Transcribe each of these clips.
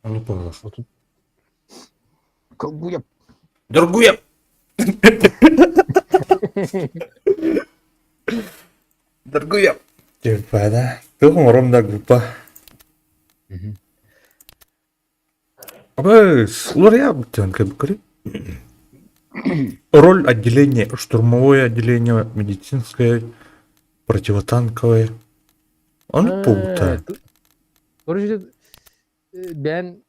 Ону быһылах. Кылгуйап. Доргуйап! Доргуйап! Типа, да. Туох оҥором да группа. Абы, уларыйа көрү. Роль отделения, штурмовое отделение, медицинское, противотанковое. Он пута. Короче, бэйэн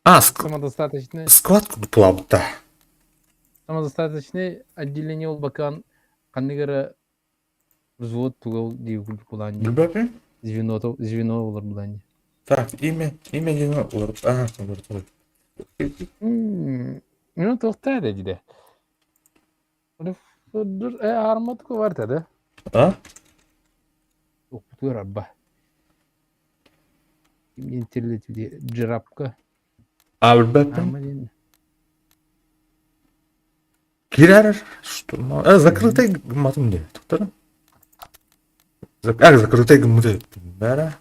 А, самодостаточный склад плавта. Самодостаточный отделение ол бакан ханнык эрэ взвод туга дии кулаан Билбэппин. звено звено олор булаан Так, имя, имя диэн уларыт. А, уларыт. Ну, туохтаа да диде. Арматык бар да. А? Укпутугар арба. Ким диэн Джирапка. А, билбэппин. Киирэр штурма. Закрытый гымматым дии. Туктара. А, закрытый гыммыт эбиппин.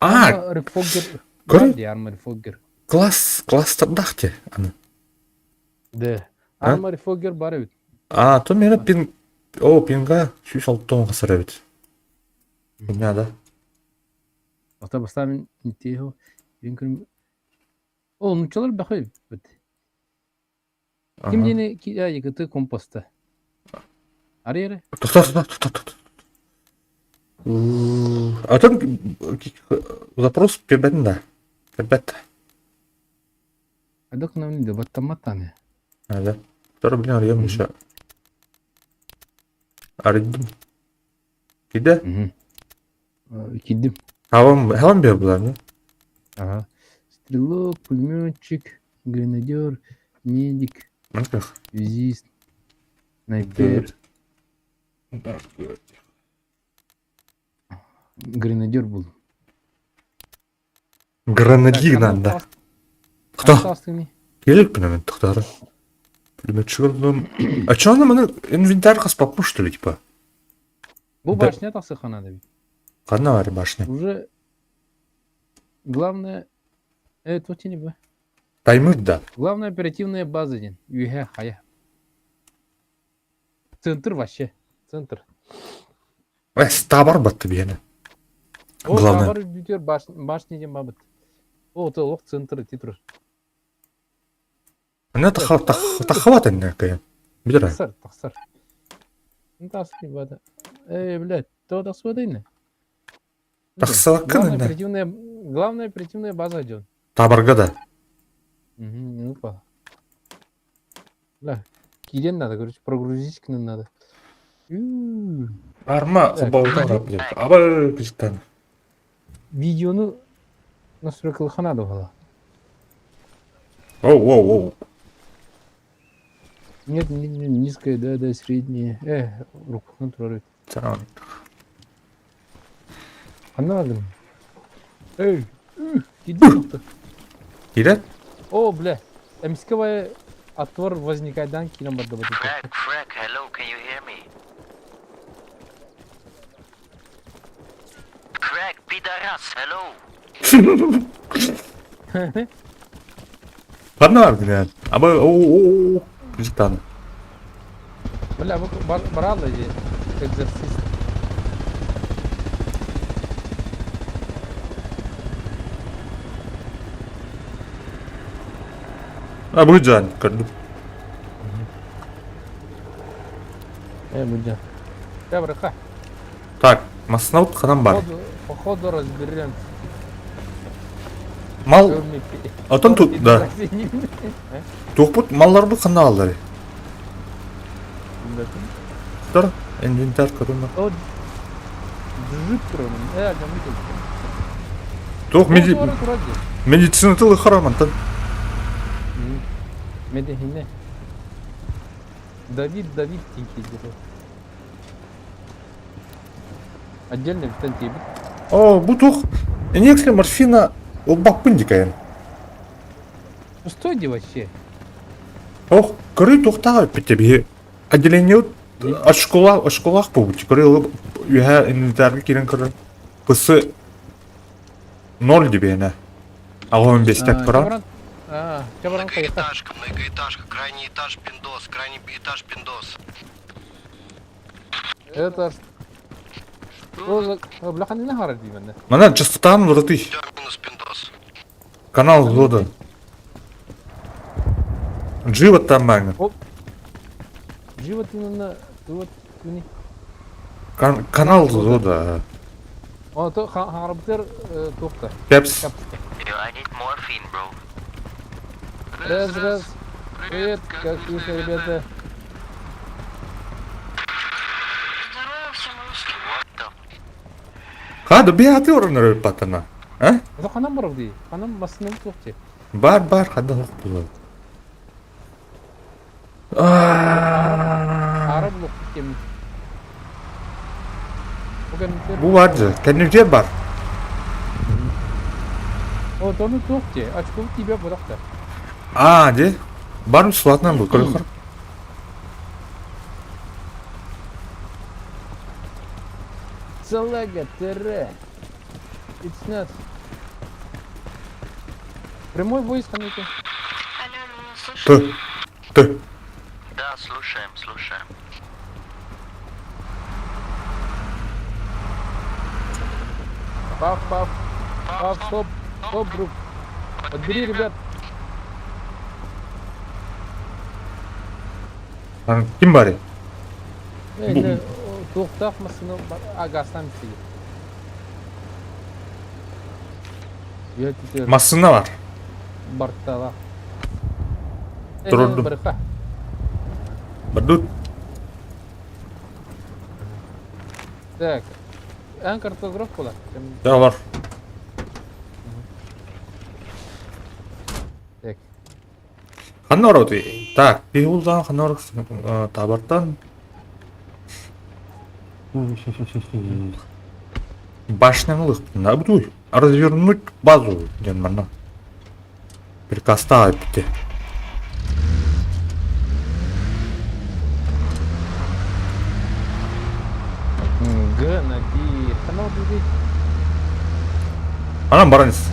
А, Рефоггер. Көрү? Армори Фоггер. Класс, кластердах те аны. Да. Армори Фоггер бар эбит. А, то мені пин... О, пинга 106 хасар эбит. Меня, да? Ата бастаан интиэхо. Күн О, нуччалар бэхэ эбит. Ким диэни кыты компоста. Арыйары? Тоқтар, тоқтар, тоқтар, тоқтар. Атын запрос кэлбэтин да. Кэлбэт. Адак нам не баттамматтааны. Да. Второй, блин, арыйам еще. Арыйдым. Киде? Кидим. Хавам, хавам бер булар, Ага. Стрелок, пулеметчик, гренадер, медик, связист, снайпер. Гренадер был. Гренадир надо. Кто? Келик мен тоқтары. Пулеметчик болдум. А чё она маны инвентарь хаспаппын что ли типа? Бу башня тахсыхана да. Ханна бар башня? Уже главное это вот не бы. Таймыр да. Главная оперативная база ден. Үйе хая. Центр вообще. Центр. Табар батты биэне. О, Главное. табар бүтер башня ден бабыт. О, это лох центр титр. Ана тахават энне кайын. Билер. Тахсар, тахсар. Тахсар бада. Эй, блядь, то тахсар инне. Тахсалаккын Главная инне. оперативная, главная оперативная база идет. Табарга да. Угу, ну па. Да, кирен надо, короче, прогрузить к нам надо. Арма хобаутан рап Аба кистан. Видеону настройкалыха надо было. Оу, оу, оу. Нет, не, не, низкая, да, да, средняя. Руку контролирует. Она надо. Эй, иди Кирет? О, бля, МСКВ отвор возникает, дан кирам барды Crack, crack, hello, can you hear me? Crack, пидорас, hello. Ханна бар Аба, оу, оу, кистан. Бля, бу баралла же экзорцист. А буджан, көрдүм. Буджан. Я браха. Так, маснаут ханан бар. Походу разберемся. Мал, Отон тут, да. Туохпут малларбы ханна аллары. Тор, инвентарь көрүмө. О, джип турар. Туох медицина тылы харамантан. Медехине. Давид, Давид тинки деді. Отдельно битен тебит. О, бу туох инъекция морфина ылбаппын дикайын. Пустой де вообще. Ох, көрүй туохтаах эппит биһи отделение очколаах, очколаах буолбут. Көрүй ылып үһэ инвентарьга киирэн көрөр. Пысы. Ноль дибиэнэ. Аҕыһын биэстэк турар. Многоэтажка, многоэтажка, крайний этаж пиндос, крайний этаж пиндос. Это что за... Бляха, не нагара дии Манан частотан ураты. Минус пиндос. Канал Лода. Живо там магна. Живо ты на... Вот не. Канал Лода. О, то харабтер тухта. Кепс. Yo, I need morphine, bro. Раз, раз. Привет, как слышно, ребята? Здорово всем русским. What the Ха, да бия ты орнор патана. А? Это ханам баров дии. Ханам масыным тухти. Бар бар хада хук Араб лук кем. Бу бар же, кеннүте бар. О, тону тухти. Очков тебе бодахта. А, де? Бар бесплатно был, көрөр. Салага, тире. It's not. Прямой войск ханите. Алло, меня слышно? Т. Т. Да, слушаем, слушаем. Пав, пав. Пав, стоп. Стоп, друг. Подбери, ребят. Ким бари? Тухтах масыны агастан битиги. Масына бар. Бартала. Турдум. Бардут. Так. Эн картограф була. Да, бар. Так. Ханна ороты. Так, пиулдан ханна орок табартан. Башняны лыхтын. Буду развернуть базу ден манна. Приказ бите. Г на ди. Ханна орды. Анам баранис.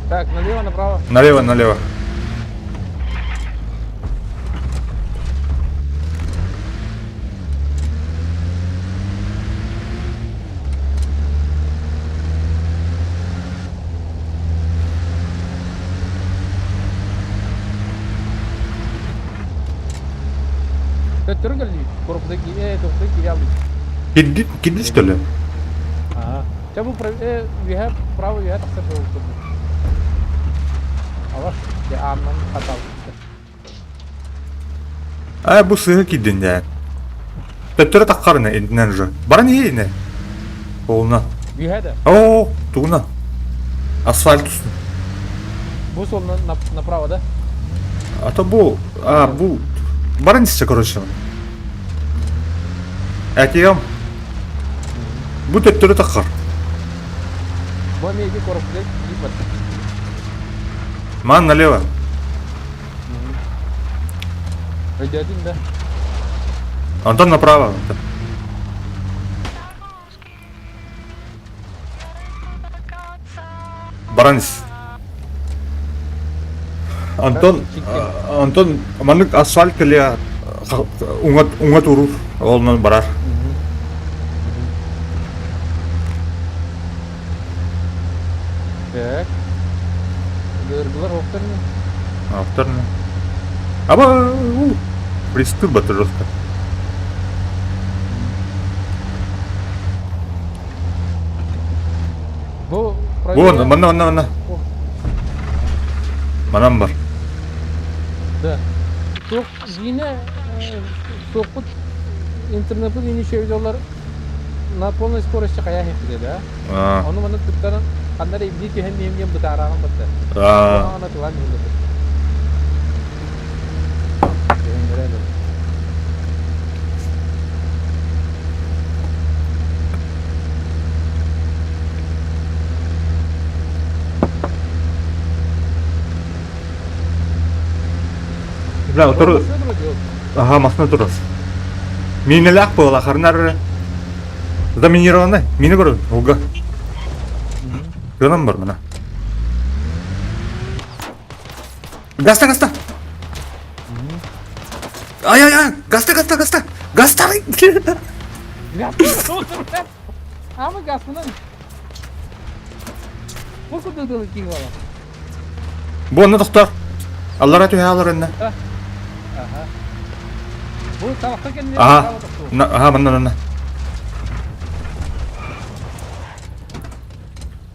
Так, налево, направо. Налево, налево. Төттөргөл корпудаки, тухтаки ялды. Кидди, кидди что ли? Ага. Чабу виһэ право виһэ тахсар буолуп Алаш, я аннан хатал. А, бу сыһы киддин дә. Төттөрө таккарына иннен же. Баран ине. Олна. Виһэ да. О, тугуна. Асфальт үстүн. Бу сол направо, да? А то бу, а бу баран исче, короче. Әтием. Бу төттөрө таккар. Бу меги корпудаки кипат. Ман налево. Өйдөдүн да. Антон направо. Баранис. Антон, Антон, манык асфальт келе уңат уңат урур, олнан барар. Так. Гыргылар оқтарны. Авторны. Аба, приступ это жестко. Бу Вон, манна, манна, манна. Манам бар. Да. Тух yine тоқпут интернетпут yine видеолар на полной скорости кая хепти да. А, Оны маны туттан кандай ибди түһен нем нем бутараган батты. а. Ана тулан нем. Бля, утары... Ага, масына турар. Минелээх буола, харнар заминированный. Мини көрөн, олга. Кыанан бар мына. Гаста, гаста! Ай, ай, ай! Гаста, гаста, гаста! Гаста! Ама гаспынан. Бу курдук дылы киһи буолар. Бу онно тохтоор. Аллара түһэ алар иннэ. Аха. Бу талахта кэннэ Аха. Аха, манна, манна.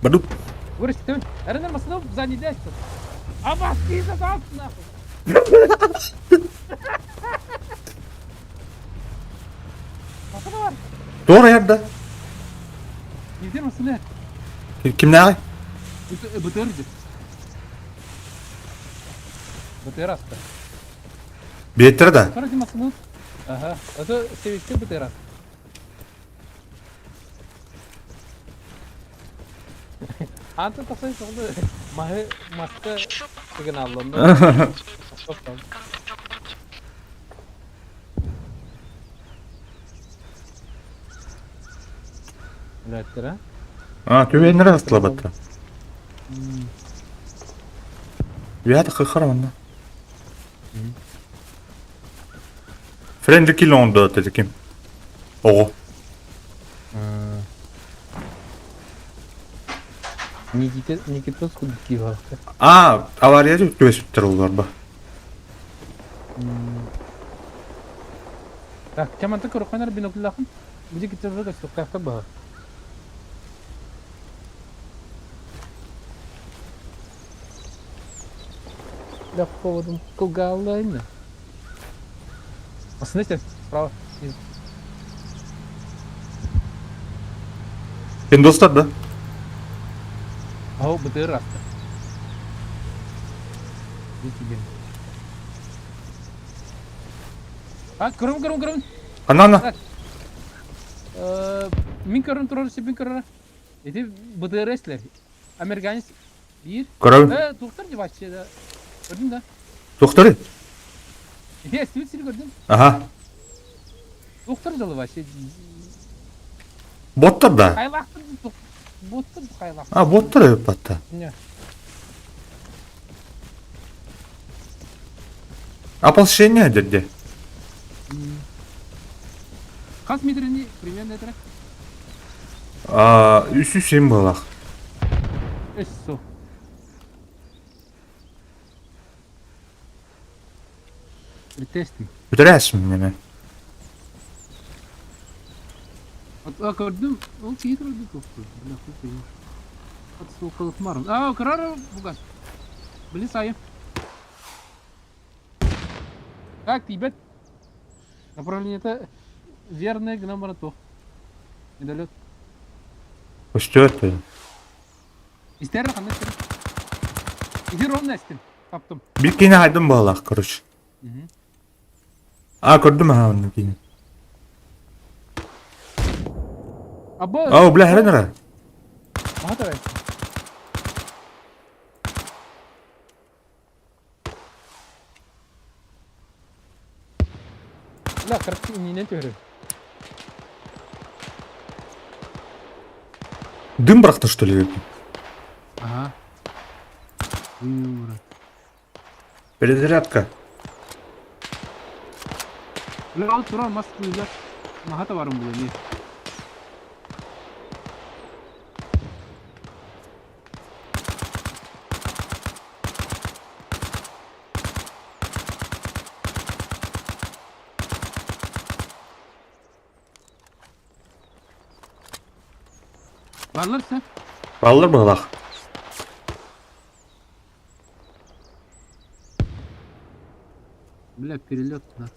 Бадук. Вырастет. Эренер масына задний дяйся. Абаски за нахуй. Масына бар. Туора ярда. Нигде масына. Кимнээҕий? БТР дии. БТР аста. Биэттэрэ да? Короче, масына. Ага. Это севесте БТР аста. Антон тахсан соҕду маһы маска сигналланна. Үлэттэрэ. А, түбээннэрэ астылабаттар. Үһэ таххара манна. Friendly kill оҥордо этэ ким? Оҕо. Никита Никитос курдук киһи барахта. А, авария түбэспиттэр олор ба. Так, чаманта көрөххөнөр бинокльлаахын. Били киттерге көстүөхтээхтэр баһар. Для поводом кылгааллайны. Остановись справа. Снизу. Пиндостар да? Ау, БТР аста. Видите, А, көрөм, көрөм, көрөм. Ханна анна? Мин көрөн турар, сибин көрөр. Ити БТР-слер. Американец биир. Көрөбүн. Э, тухтар не вообще да. Көрдүм да. Тухтары? Ити эстибит сири көрдүм. Аха. Тухтар дылы вообще. Боттар да. Хайлахтыр боттар хайлахтыр. А, боттар эбит батта. Не. Ополчение дерде. Хас метрини примерно это? А, үс үс сен балах. Өссө. Бүтестим. Бүтэрээсим неме. Вот көрдүм, ол киһи турар туохтур. Бля, хуй поймешь. От суукалык марым. А, көрөр бугас. Били сайым. Так, тибет. Направление это верное гынан баран туох. Недолет. Көстүөт. Истер ханна истер. Иди ровно истим. Таптым. Бир киine хайдым балах, короче. А, көрдүм аха онну киine. Абы. Ау, бля, хрен ра. Аха давай. Бля, короче, иннинен түһэрэр. Дым бырахта, что ли? Ага. Дым Перезарядка. Бля, ол турар мас кыылар. Маха барым була не. Барлар сен. Баллар балах. Бля, перелет на.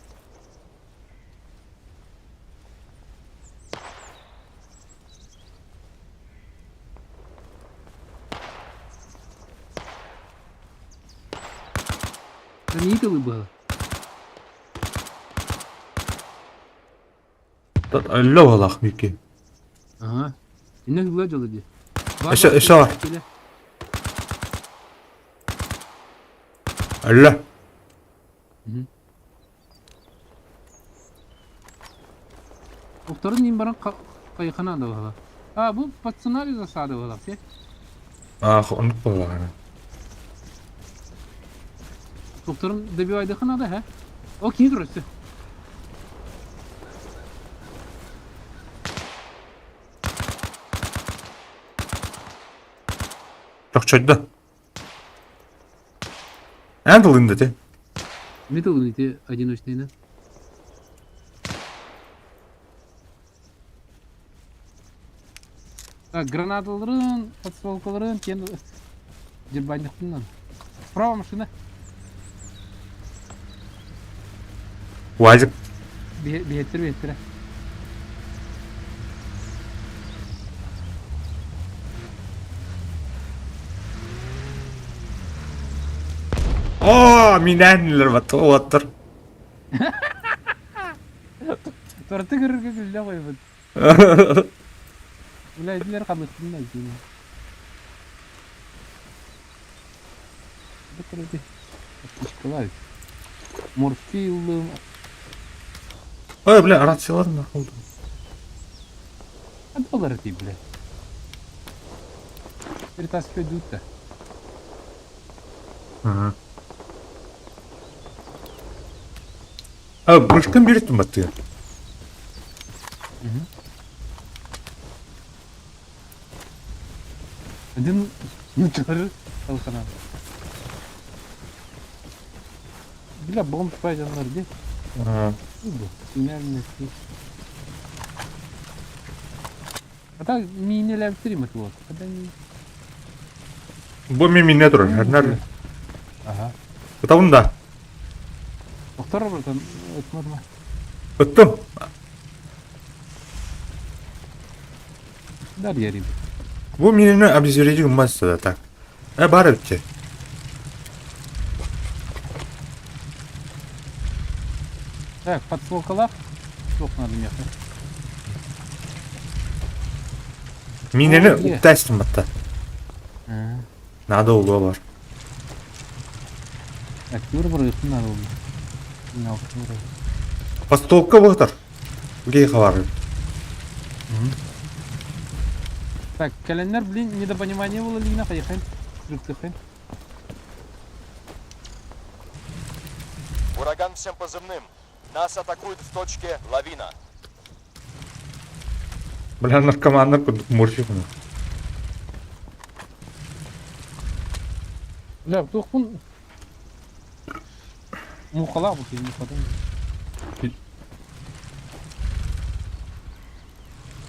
Да не идолы было. Өллө балах мики. Ага. Инне гладил иди. Еще, еще. Өллө. Охторун иин баран хайыхана да баһыла. А, бу пацанали засада баһыла, все? А, оннук буоллаҕына. Охторун добивайдыхына да, һэ? О, киһи турар, все. Чохчойдо. Эн тылын да Не тылын ити одиночныйны. Так, гранаталарын, подстволкаларын, тен дербанихтынан. Справа машина. Уазик. Биһеттер, биһеттер. Оо, минээннилэр уолаттар. Торты көрөргө күллэ қойбут. Бля, итилер хамыстын да итини. Бу көрөдү. Аптечкалар. Морфий ыллым. Ой, бля, рациялар нахуй. А доллар ты, бля. Перетаскивать дут-то. Ага. А, брюшкан береттім баттыга. Один нучары алхана. Бля, бомж пайданнар де. Синяльный. А так минеләп вот. Когда не... Бу мен мине турар. Хәрнәр. Ага. Ытабын да. Доктор братан, өтмөдүм. Ыттым. Дар ярим. Бу мине обезвредить масса да так. Э, бар эбитте. Так, подстволкалар. Суох надо меха. Минени О, е. уктайстым батта. Надо улуа бар. Так, юр бар ыхын надо oldu. Постолка бұғытар. Гей хабары. Так, календар, блин, недопонимание было ли на хайхен? Рыктыхен. Ураган всем позывным. Нас атакуют в точке Лавина. Бля, наркоманнар курдук морфий хуна. Бля, тухпун. Мухала бу киһи мухадан.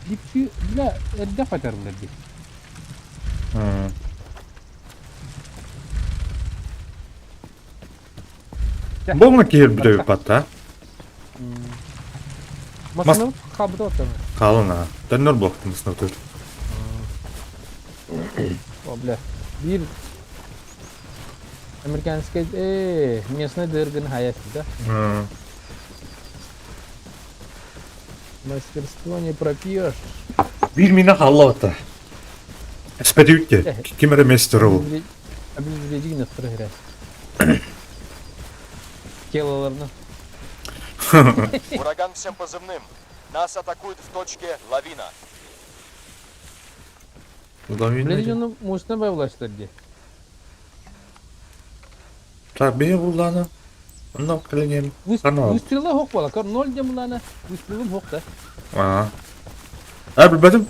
Дипчи, бля, эрдэ фатар бля ди. Болма киһир бүтөбүт батта. Масына хабыта оттан. Қалын а. Төннөр буохтун тут. О, бля. Биир американский, местный дыргын хаясы, да? Мастерство не пропьешь. Биир мина халла батта. Эспетүүтте. Ким эрэ мастер ол. Обезвредить на Телоларына. Ураган всем позывным. Нас атакуют в точке Лавина. Бля, дьону муусна бай ди. Так, бе буллана. Онно каленем. Анау. Выстрела хок бола. Кор ноль дем булана. Выстрелым хок да. А. А, билбетим.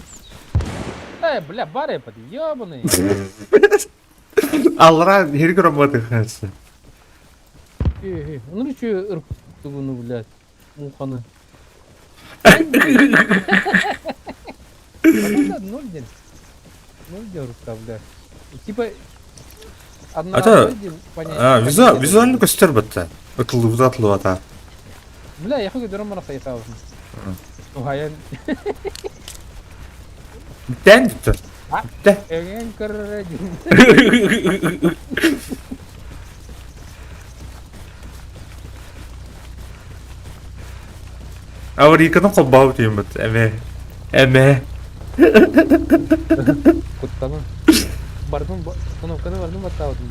Э, бля, бар эпат, ёбаный. Алра хир грамоты хасы. Ну чё ырктыгуну, блядь, муханы. Ноль день. Ноль день рука, бля. Типа одна Это- ноль день понять. А, визуально визуально көстөр батта. Ытылы атлы ата. Бля, я хочу дөрөм мара сайта. Ухаян. Тән дипті. А? Тә. Эген көрөр. Аварийканы қолбау деймін бит. Әме. Әме. Куттанын. Бардым, кнопканы бардым баттаудым.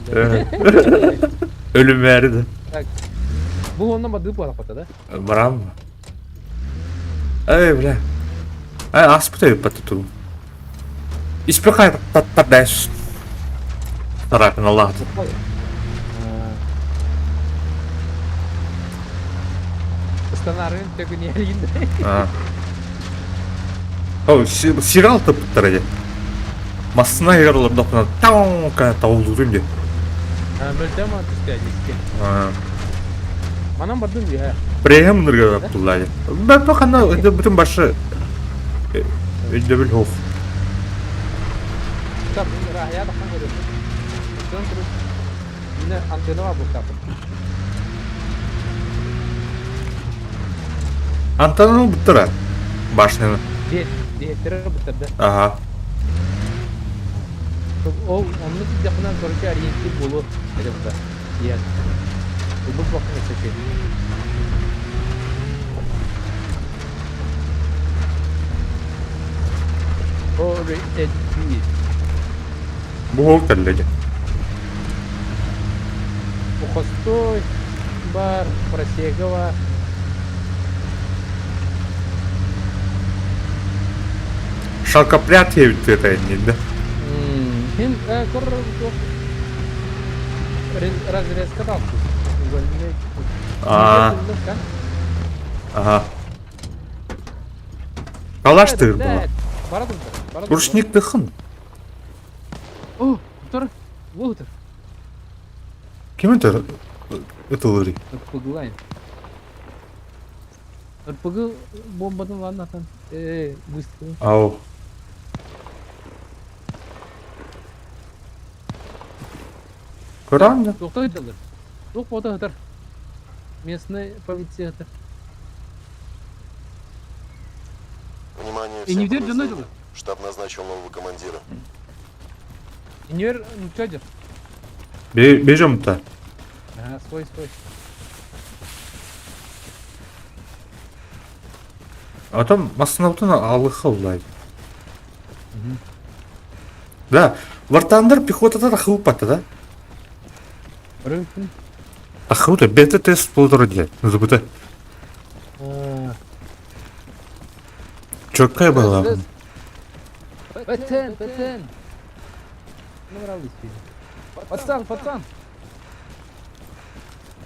Өлім әрді. Так. Бу онно бадыы буолахпыта да? Барам. Эй, бля. Ай, аспыт эбит тугум. Испекай таттардаsh. Тарапин Аллах. Ыстанарын төгүнү О, сериал тыппыттар эди. Массына егер олордохпуна таң таулуурум ди. Мөлтөм түстэ диске. Манан бардым дии. Преем нырга тула ди. Бәппе ханна бүтүн башы өйдөбүл хоох. Так, я тахсан көрөм. Дон туруп. Мине антенна бар бу Антенна буттара. Башняны. Диэттэрэ буттарда. Ага. Ол онну тиддэхинэн короче ориентир буолуо этэ бута. Диэн. Ылбыт бохтун өссө Ориентир. Бу ол кэллэ дьэ. Сухостой бар, Просегова. Шалкопряд диэбит да? Хин кор разрезка талпы. А. Ага. Калаш тыр була. Рушник тыхын. О, втор, вот. Ким это? Это лыри. РПГ РПГ бомбадан ладно там. Быстро. Ау. Көрөн да. Тоқта ыдылыр. Тоқ бота хытар. Местный полиция хытар. Внимание И не всем дер дьоно подразделениям. ыдылыр. Штаб назначил нового командира. Инер нучадер. Бежим-то. Ага, свой, свой. А там массынаутын алыха улай. Да, вартандар пехотада тахылпата, да? Рынкин. Тахылта, бета тест полтора Забыта. Четкая была. ПТН, ПТН. Пацан, пацан.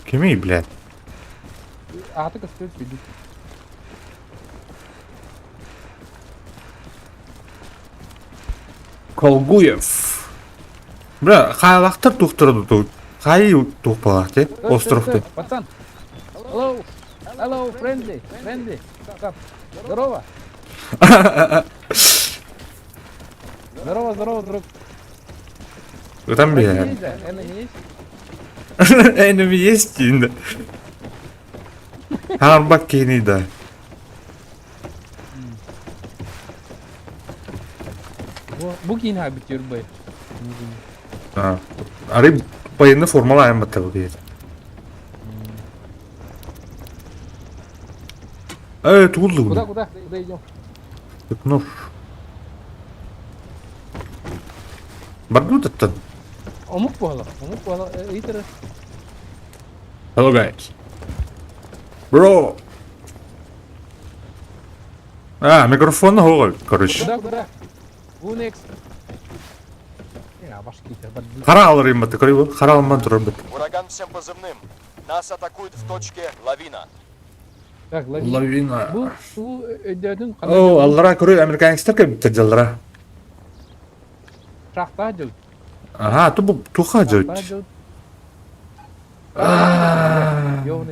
Кими, блядь? А ты костюм сидит. Колгуев. Бля, хайлахтар тухтырды тут. Хай тухпалах, те? Островты. Пацан. Hello. Hello, friendly. Friendly. Здорово. Здорово, здорово, друг. Там бля. Enemy есть? Enemy есть инде. Харбак кини да. Бу кийин хабит юрбай. Ары военный формала айым баттар бу Э, тулду. Куда, куда? Куда идем? Так, ну. Барду таттан. Омук буолар, омук буолар, ыйтыр. Hello guys. Bro. А, микрофон хоҕой, короче. Куда, куда? Who next? Я башки Хара алыр баты, көрөй Хара алман турар бит. Ураган всем позывным. Нас атакуют в точке Лавина. Так, лавина. Лавина. Бу бу өйдөтүн О, аллара көрөй американецтер кебиттер жаллара. Шахта жыл. Ага, ту бу туха Шахта жыл. жыл.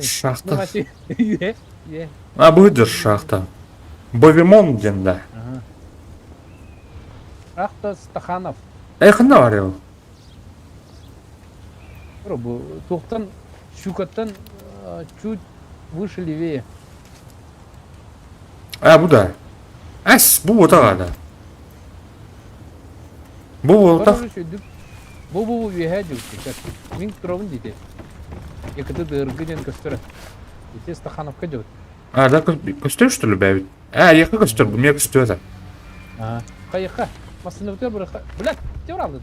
Шахта. Е, е. А, будет шахта. Бовимон ден да. Шахта Стаханов. Эй, ханна бар ел. Бу туохтан Щукаттан чуть выше левее. А, бу да. Әс, бу бота да. Бу бота. Бу бу бу үөһэ дьыл. Мин туровын дите. Екіті дыргы ден көстөрө. Ити Стахановка дьыл. А, да, көстөр что ли, бәбит? А, яка көстөр, бу мне көстөр это. А, Кайыка. Масына өтөр бір. Блядь, те алды.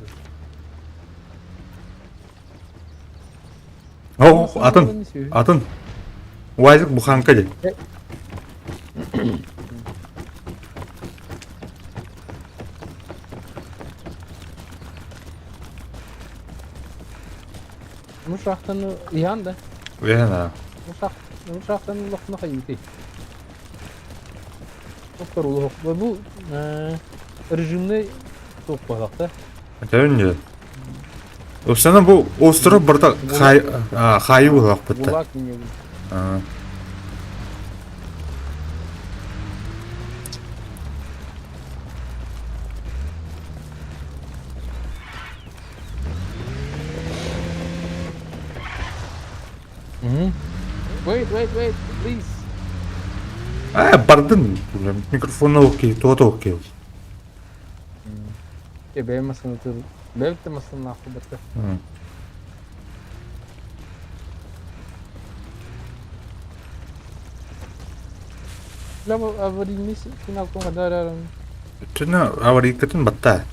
О, атын, атын. Уазик буханка дии. Бу шахтаны ыйаан да. Ыйаан аа. Бу шахтаны улахана хайыытый? Доктор улуһук. Бу режимный туох буоллахта? Этэрин дии. Упсана бу остров барыта хаайыы буоллахпыт да. Гулаг не Wait, wait, wait, please. Ээ, бардын. Микрофонна окей, туота окей. Бэйэм массыынатын, бэйэм да массыыналаахпын батта. Аварийный финал кадаар Түнэ аварийкатын батта.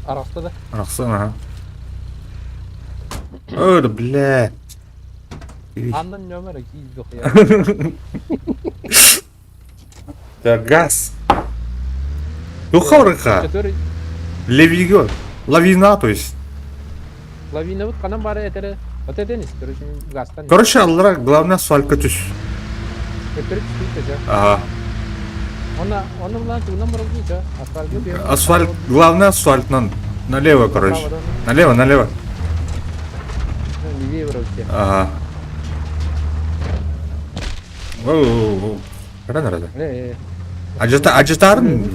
Арахта да. Арахсан, аха. Ой, бля. Андан нөмер киирдэх Да газ. Духоврыха. Который Левиго. Лавина, то есть. Лавина вот ханан бары этере. Вот это не, короче, газтан. Короче, аллара главное асфальтка түс. Өтөрү түспүт да. Ага. Она, она булан тугунан барабы да. Асфальтка бер. Асфальт, главное асфальт на, налево, короче. Налево, налево. Левее барабы. Ага. Оу, Хара нарада. Э, Ажыта, ажытарын.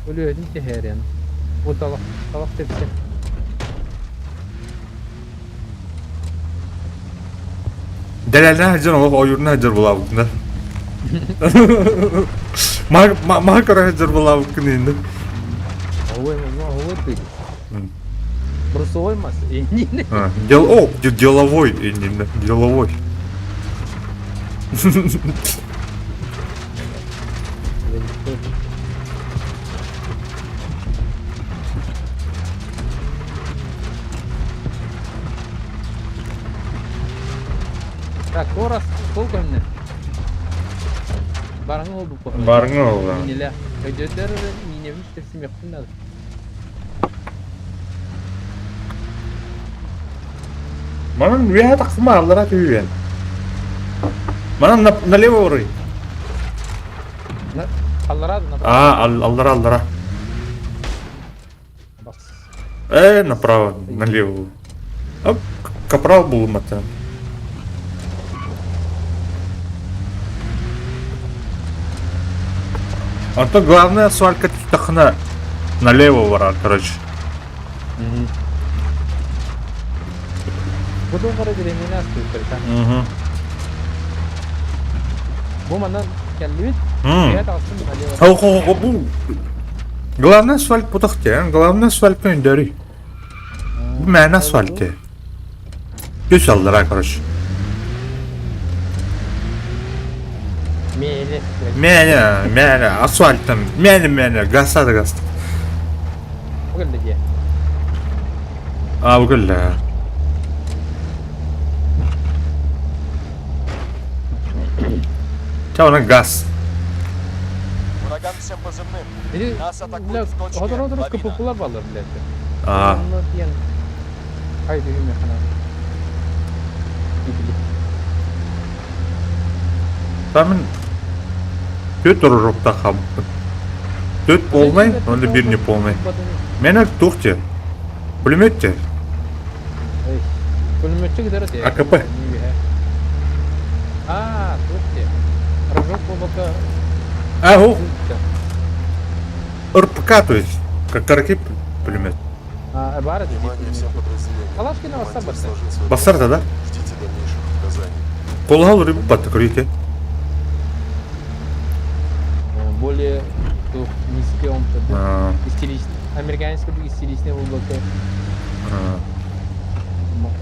Өлүөтүн тэһэрен. Бу талах, талах тэпсэ. Дэлэлнэ сылдьан олох ойуурна сылдьар булаабыккын да. Маһы көрө сылдьар булаабыккын инде. Ой, ой, ты. Брусовой мас. Иннин. Дел, о, деловой иннин, деловой. Так, Торас, сколько мне? Барыңы ол бұл. Барыңы ол. Минеле. Өйдөтөр минебин тепсимекпин надо. Манан үөһэ тахсыма аллара түһүөн. Манан налево урый. Аллара да направо. А, аллара, аллара. Э, направо, налево. Оп, капрал булмата. А то главное асфальтка тахна налево вара, короче. Бу туох эрэ дэриэбинэни астыыттар. Угу. Бу манан кэллибит. Бэйэ таҕыстым налево. Бу Главное асфальт путахте, главное асфальт көндөрүй. Бу мээнэ асфальт. Түс аллара, короче. Мээле. Мээнэ, мээнэ, асфальттан, мээнэ, мээнэ, газта да газта. Бу кэллэ дии. А, бу кэллэ. Чэ, онон газ. Ураган всем позывным. Ити Нас атакуют в точке Хотор-хотор Лавина. КППлар баллар блядь. А, Онно тиийэн хай түһүмүөххэ наада. там түөрт оружоктаах хаалбыппын. Түөрт полный, онно биир не полный. Мэнэ туох диэ? Пулемет диэ? Пулеметчик кытары диэ. АКП. А, туох диэ. Рожок буолбакка А, о, РПК, то есть, как караки пулемет. А, баар этэ. Внимание всем подразделениям. Калашкина бассар Командир барса. сложил свой Бассарда, да? Ждите дальнейших указаний. Колоһал рыб батта көрүйте. Более туох низкий он Истеричный. Американец курдук истеричный буолбакка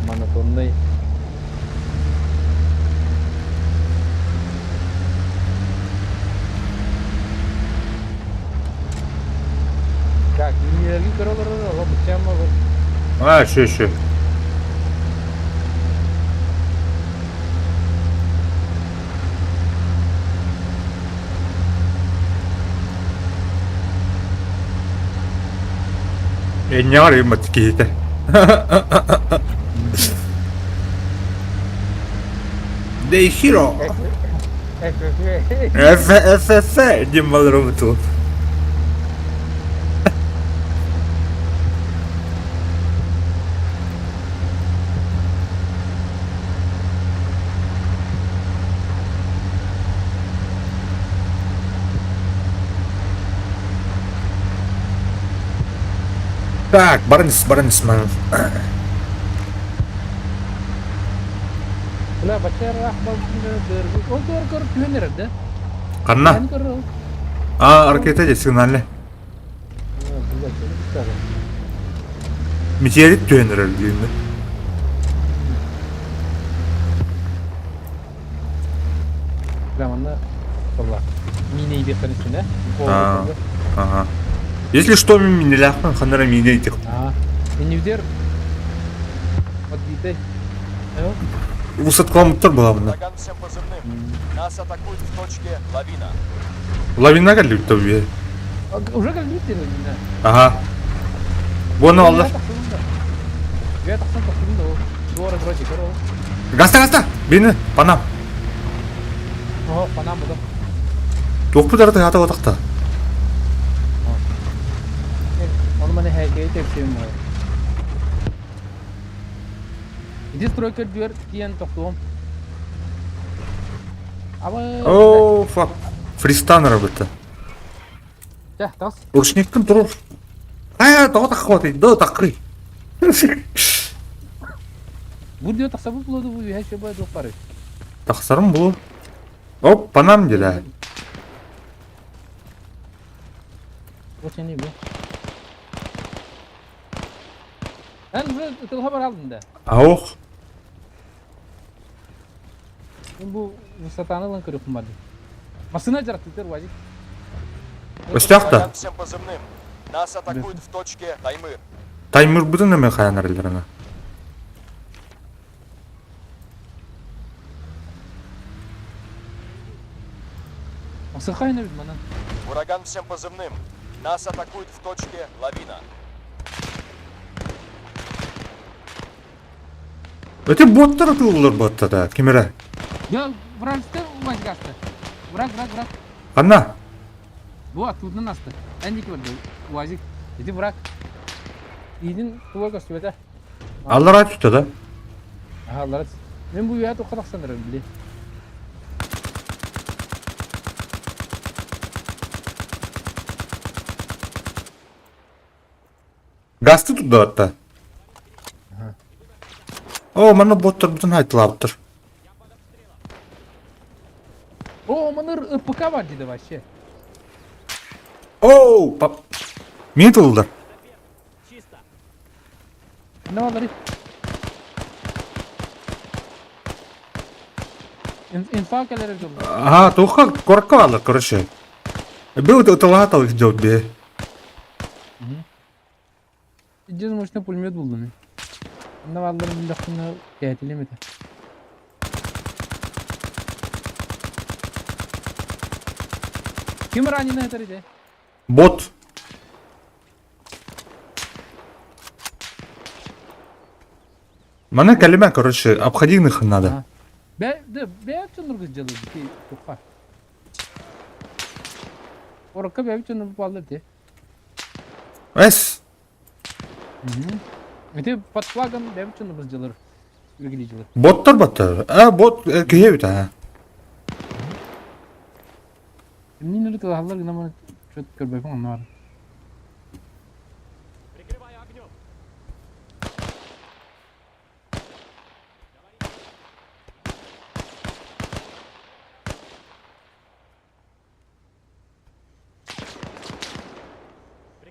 монотонный. Так, минелерги көрө олорор, олох быччаама А, еще, еще. Энньэҕэр ыймат киһитэ. They hero. F F F диэн балар обуту. Так, баран ис, баран ис, man. Бля, бачча ыраах балгыны ол туор көр түһэн эрэр да? Ханна? Эн көр ол. А, ракета дьэ сигнале. Бля, чего Метеорит түһэн эрэр диэн. Бля, манна была. Мина идет истинэ. А. Ага. Если что, минелээхпин ханна эрэ миинэ итих. А. Иннивдер подбитый. Усаткаламыттар буолабына. Ураган всем позывным. Нас атакуют в точке Лавина. Лавина кэллибит да Уже кэлбит лавина. Ага. Буону аллар. Үйэ тахсан тахсыбын да ол. Дуора вроде көр ол. Гаста гаста! Бини, панам. О, панам буду. Туохпут эрэ тыһаата отахта. Ону маны хэкэйи тэпсиэм буолар. Ити стройка үрдүгэр тиийэн тохтуом. Аба. О, фак. Фристан работа. Чэ, тас. Ручниккын турур. Аа, тоҕо таххыбатый? До таккый. Бу дио тахсабыт буолуо бу үһэ шөбө дуох бары. Тахсарым бу. Оп, панам дела. Вот они бу. Эн уже тылга бар алдың да. Аух. Мен бу высотаны ылан көрүөхпүн бардым. Массыына дьарыктыытар Вадик. Өстөөх да. Ураган всем позывным. Нас атакуют в точке Таймыр. Таймырбытын эмэ хайан эрэллэринэ. Асыхайын эбит манан. Ураган всем позывным. Нас атакуют в точке Лавина. Эти боттар атылылар боттата. Ким эрэ? Я вражескай Вадик аста. Враг, враг, враг. Ханна? Бу аттыбытынан аста. Эн диэки барда УАЗик. Ити враг. Иитин туга көстүбэтэ. Аллараа түстэ да? Аха, аллара Мин бу үйэ туохха тахсан эрэр били. Газты тутта. О, манна боттарбытын хайтылаабыттар. О, маны РПК бар диде вообще. Оу, пап. Мин тылылдар. Не балары? Инфа кэлэр дьон. Ага, туохха куоракка бааллар, короче. Был ытылаата делать бе. Дьиз мощный пулемет булдум. Онно баалларын биллэхпинэ кээтилиэм этэ. Ким раненый этэр ити? Бот. Маны кэлимэ, короче, обходи их надо. Бэ, да, бэйэм дьоннорго дьалыр ити тухха. Орокко бэйэм дьоннор бааллар ити. Эс. Ити под флагом бэйэм дьоннорбуз дьалыр. Үгилии Боттар боттар. А, бот киһи эбит а. Эмнин өрө тылаһаллар гына маны чөт көрбөпүн онно бар.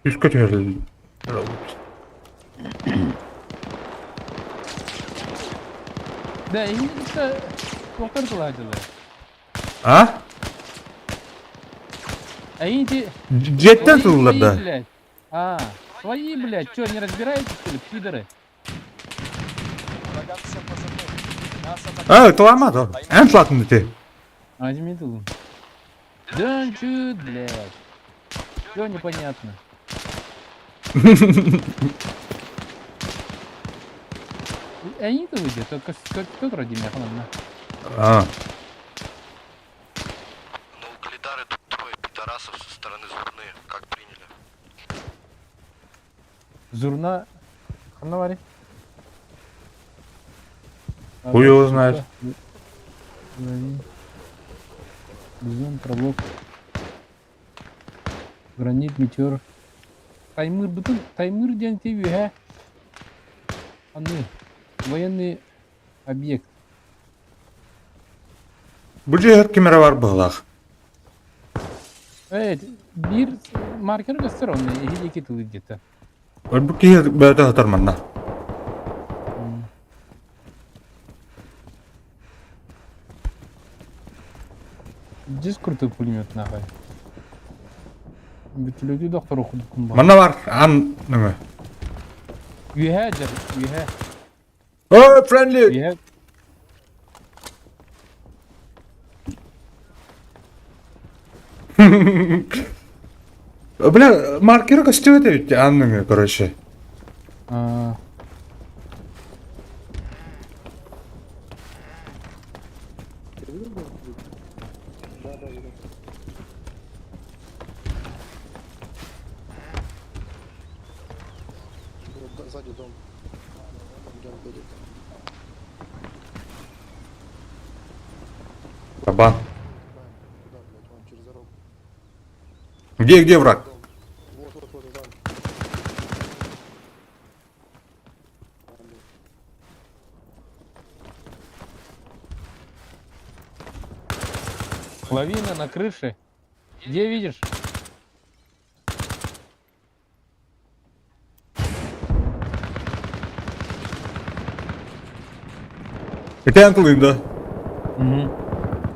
Үскө түһэр. Да, эһини кытта туохтар тылаһдылар. А? Эйин ити Дьиэттэн тыллар да. блядь. А, свои, блядь, чё, не разбираетесь, что ли, пидоры? Ураган всем позывным. Нас атакуют. А, ытылаама да. Эн тылатын ити. А, не тылын. Да чё, блядь. Всё непонятно. Эйин тылы только кто родимя ханна. А. На Угледар идут трое пидорасов со стороны Зурны. Как приняли? Зурна ханна барый? Хуй его знает. Бизон, пролог. Гранит, метеор. Таймыр бүтүн Таймыр диэн ти үөһэ аны военный объект. Бу дьиэһэр ким эрэ бар быһыылаах. Э, биир маркер көстөр онно эһи диэки тылы где-то. Бу киһи бэйэтэ сытар манна. Здесь крутой пулемет нахуй. Бүтүлүгү доктор окудукум бар. Манна бар ан нөҥө. Үөһэ дьэр, үөһэ. Ой, friendly! Үөһэ. Бля, маркеры көстүбэт эбит аан нөҥүө, короче. А, Вот сзади дом. Где он едет. Кабан. Куда, блядь, вон через дорогу. Где, где враг? Дом. Вот, вот, вот, там. Лавина на крыше. Где видишь? Итэн тылын да. Угу.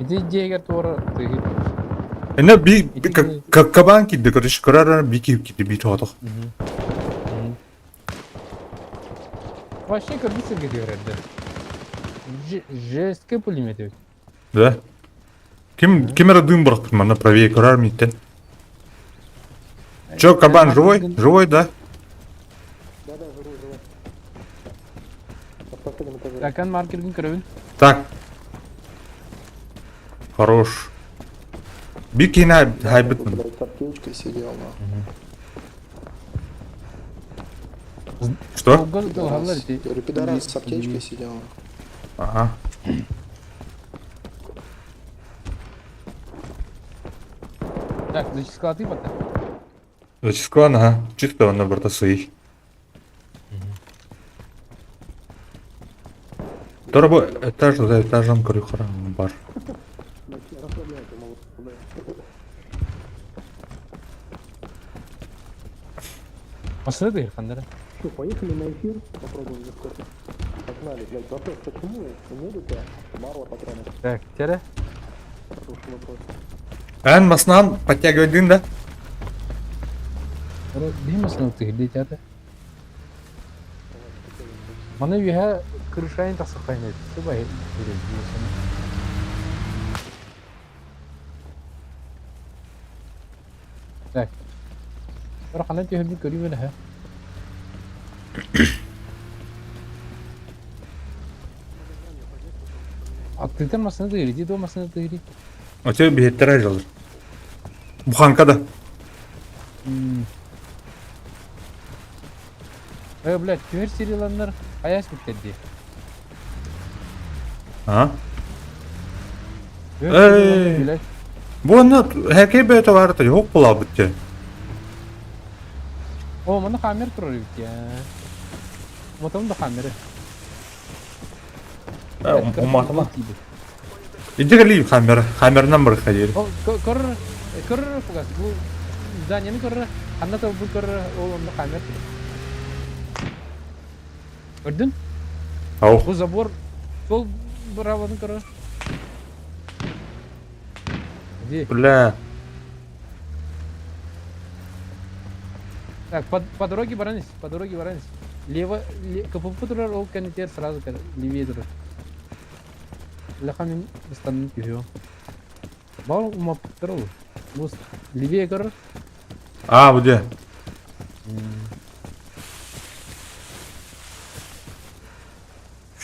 Иди дегер туора ты. Эне би кабан кидде, короче, көрөр би кип кидде би тоғытық. Вообще көрбүсүң кете береді. Жестко пулемет эбит. Да? Ким ким эрэ дым бырахпыт манна правее көрөр мииттен. Чё, кабан живой? Живой, да? Да, да, живой, живой. На последнем этаже. Такан маркерген көрөбүн. Так. Хорош. Бикина хайбит. Блядь, с аптечкой сидел, нахуй. Что? Пидорас. Говорю, пидорас с аптечкой сидел. Ага. Так, зачискалатый пока. Зачискалан, ага. Чисто он на бортасый. Торбо этаж за этажом крюхран бар. Машина дыр хандара. Что, поехали на эфир? Попробуем заскочить. Погнали, блядь. Вопрос, почему у медика мало патронов? Так, тере. Хороший вопрос. Эн маснан подтягивай да? Биир машина тыгыр театр. Маны үһэ крышайын тахсахайын сыбай Так. Бір қандай түһүрбүт көрүүбүн эһэ. Аттыытан массыына тыгырый, дии дуо массыына тыгырый. Оте биһиттэр айылыр. Буханка да. Э, блядь, түһэр сириланнар хайаас бүттэр дии. А? Эй! Бу онно хэкэй бэйэтэ баарыта yok буолаабыт дии. О, манна хаммер турар эбит я. Мотом да хаммеры. Уматыма. Иди кэлии хаммер. Хаммерынан барыха диир. О, көр, көр фугас. Бу зданияны көр, ханна бу көр, ол онно хаммер турар. Көрдүн? Ау. Бу забор сол браваны көр. Где? Бля. Так, по дороге баранис, по дороге баранис. Лево, ле, КПП турар, ол кэннитер сразу левее турар. Лахамин ыстанын түһүө. Бал умаппыттар ол. Бу левее көрөр. А, бу дьэ.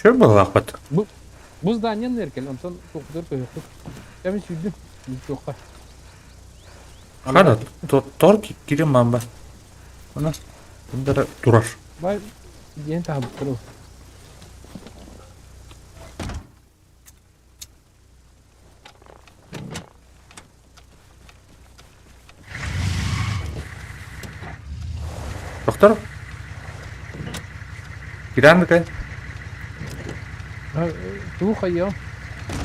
Шөр быһылаахпат. Бу бу зданиен эркэл, онтон туохтур көһөхпүт. Кэмин сүүрдүм, туохха. Хана, тор кирим мамба. Она Бундара турар. Бай диэн таһабыттар ол. Доктор? Киран такая? Тугу хайыам?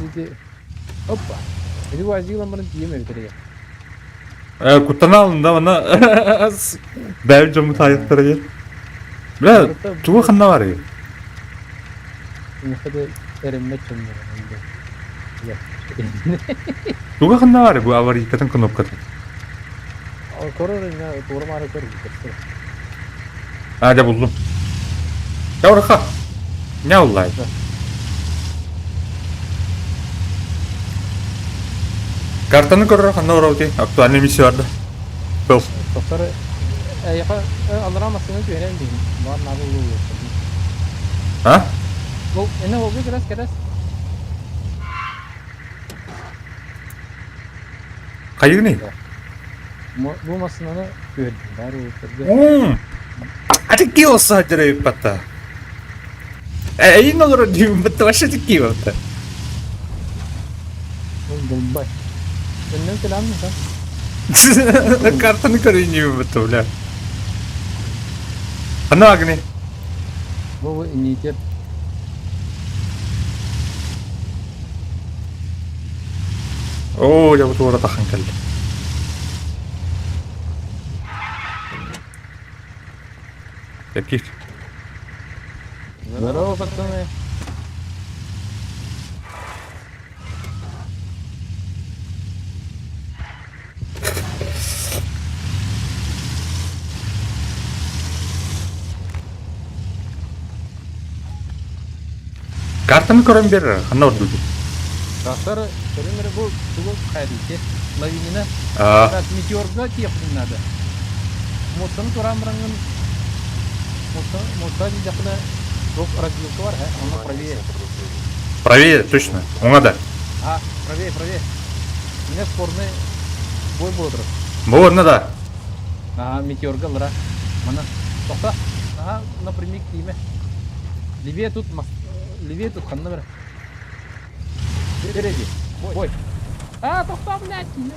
Ити Опа. Ити уазиглан баран тиийэм эбит эрэ. Куттана алында мана бэйэм дьоммут таайыктара диэн. Бля, тугу ханна барый? Миэхэ да эрэммэт дьоннор Туга ханна барый бу аварийкатын кнопкатын? Көрөр инна туора маары көр көстөр. А, дьэ буллум. Дьэ, ураха. Не уллай. Картаны көрөр ханна барабытый? Актуальный миссия барда. Был. Доктор, эйиэхэ аллараа массыына түһэрэн диин. Баар наада улуу. А? Ол эне олгу кэрэс кэрэс. Хайыгыный? Бу массыынаны түһэрдим. Баар улуустарга. А ты киоса деревья Эйин олорор диибин бытта вообще такие вот. Долбай. Önlem selam mı sen? Картаны көрейін диибин бытта, бля. Ханна агни? Бу иммунитет. Оо, я вот уора тахан кэллэ. Кир. Здорово, пацаны. Картаны көрөн бер, ханна ордугу. Тахтар, көрүн бу тугу хайдыке. Лавинина. А. Метеорга тиэхпин наада. Муостаны тураан бараҥҥын муоста муоста диэтэххинэ туох развилка бар ээ, онно правее. Правее, точно. Уҥа да. А, правее, правее. Меня спорный бой буолар. Бу онно да. Аа, метеорга ылара. Мана, тохто. Аа, напрямик тиимэ. Левее тут, левее тут ханна бара. Впереди. Бой. А, тохто, блядь, киинэ.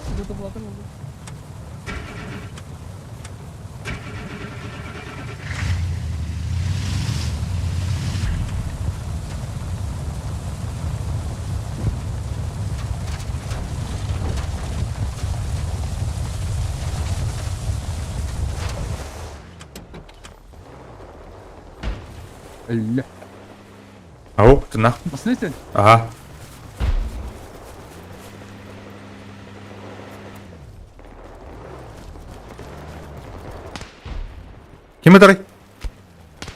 Өллө. Ау, тына. Массыына Ага. Ким ытарый?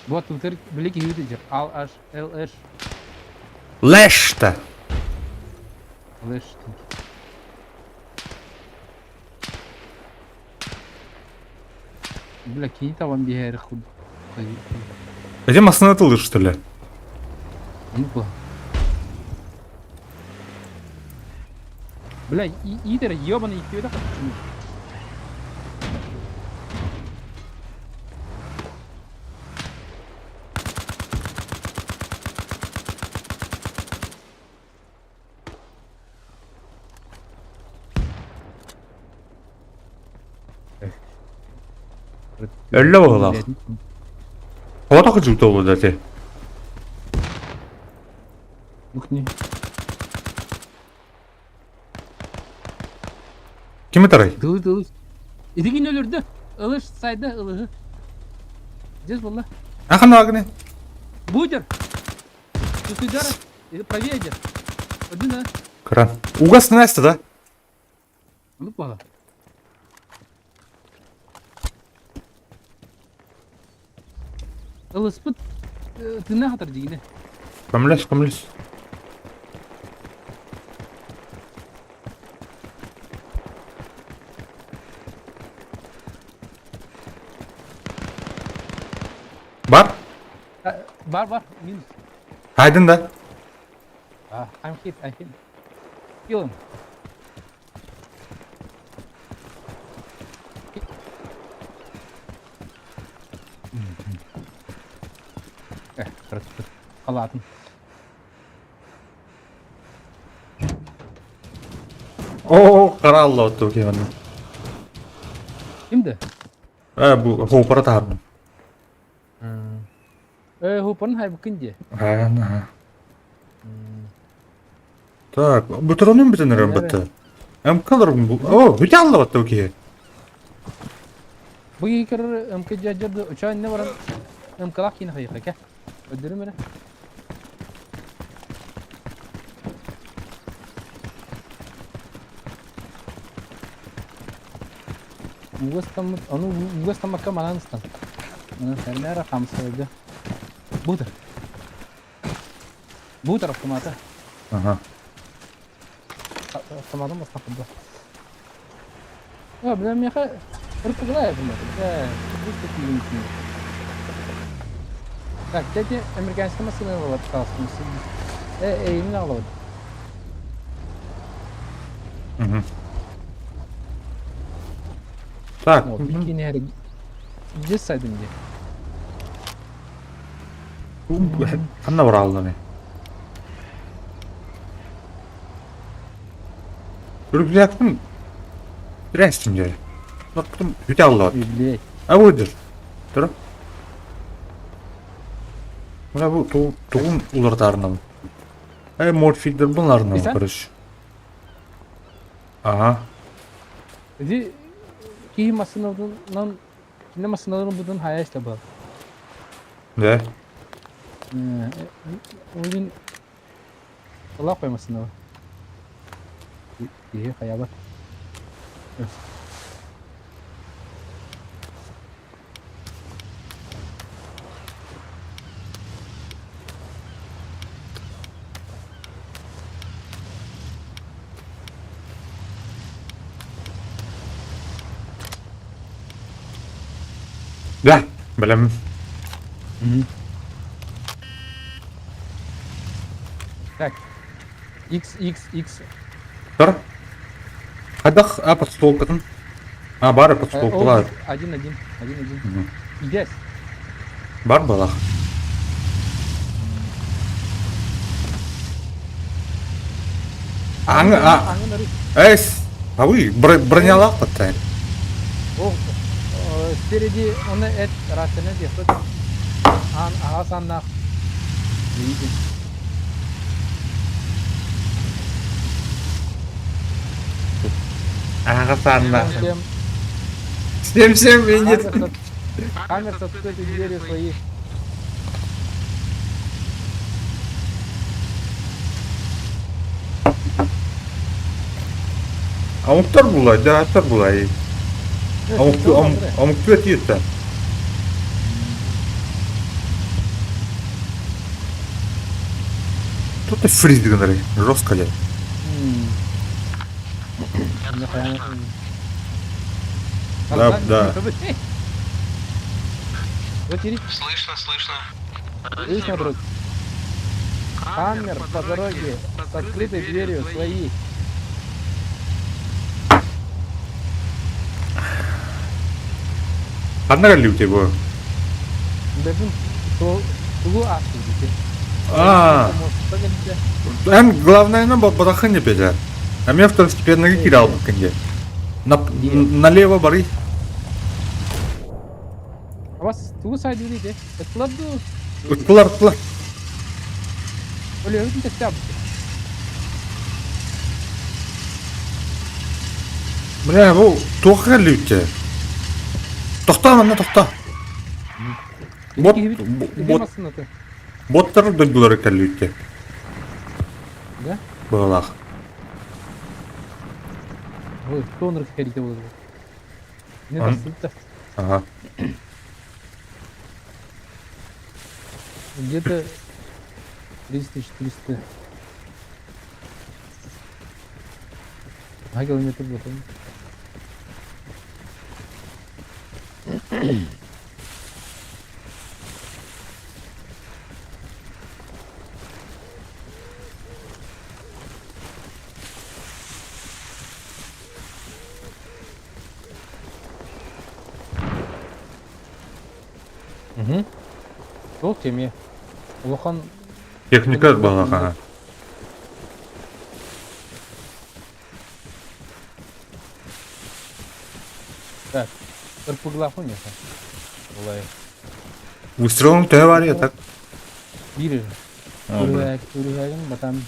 Вот тут били киһи дьэр. Ал H Л H Лэш-то. Лэш. Бля, кини табан биһээри худ. Где массыына тылыр, что ли? Ну бу. Бля, иитэр ебаный иттибэтэх Өллө быһыылаах. Тоҕо кыдьыыта буолуо ити? Букни. Ким ытарый? Тылы тылы. Итигин өлөрдө. Ылыш сайда ылыһы. Здесь была. Ахан агны. Будер. Тутыдара. Правее идет. Один, а? Кран. Угас Настя, да? Ну, плохо. Ылыспыт тына хатар дигине. Көмлөс, көмлөс. Бар? Бар, бар, минус. Айдын да? I'm hit, I'm hit. Kill him. Халаатын. Оо, хара алла отту киһи Кимди? Э, бу хоупара таһардым. Э, хупарын хайбыккын дии. Ага. Так, бутронун бүтэн эрэн бытты. МКлар бу. О, бүтэ алла батты бу киһи. Бу киһи көрөр МК дьадьарды уча инне баран МКлаах киин хайыха кэ. Өдөрүм эрэ. Угас таммыт, ону угас таммакка манан ыстан. Сэрнээр хамсайды. Бутер. Бутер автомата. Ага. Автоматом бастапында. А, бля, меха РПГ автомат. Так, кстати, американская машина была Э, э, именно алабыт. Угу. Так. Вот, бикини Здесь сайдым где? Ханна баралланы. Үргүлээктин Рәстим дьэ. Ноппутум бүтэ аллаат. Блять. А выдер. Тура. Мына бу тугун улардарынан. Э морфидер bunlarından Sen? короче. Ага. Иди киһи массыынабытынан кине массыыналарын бутун хайа истэ был. Да. Ол Ылаах қой массыынаба. Киһи хайабат. Да, билем. Так. X, X, X. Тор. Хайдах а подстолкатын? А бар подстолкалар. Один, один, один, один. Здесь. Бар балах. Аҥы а эс Ауй, бронялаах баттаан. О, спереди он эт рацияны диэхпит. Аан аҕа саннаах. Видите. Аҕа саннаах. Всем всем видит. Хаммер с открытой дверью своих. Омуктар булай, да, булай. Омук түөтүйөттө. Тут ты фриз гынары, жестко дед. Да, да. Слышно, слышно. Слышно, друг? Хаммер по дороге с открытой дверью свои. Ханна кэллибит бу? Бэбин тугу ааспыт А, эн главное бадахын депеде. А мен второстепенный кире албыккын де. Налево бары. Вас тугу сайдыгы де? Ыттылар дуу? Ыттылар, ыттылар. Өлөбүтүн тэттэ Бля, бу туох кэллибит Тохто манна тохто. Бот, бот, боттар дойдулары кэллибит Да? Быһалаах. Ой, тонер кэлите буолар. Не тахсыбыта. Ага. Где-то 300-400 Два километра было. Ол кэмиэ. Улахан Техника балаха. Так, РПГлаах миэхэ. Олай. Выстрелом төһө бар я так? Биир эрэ. Үрүһээгин батан.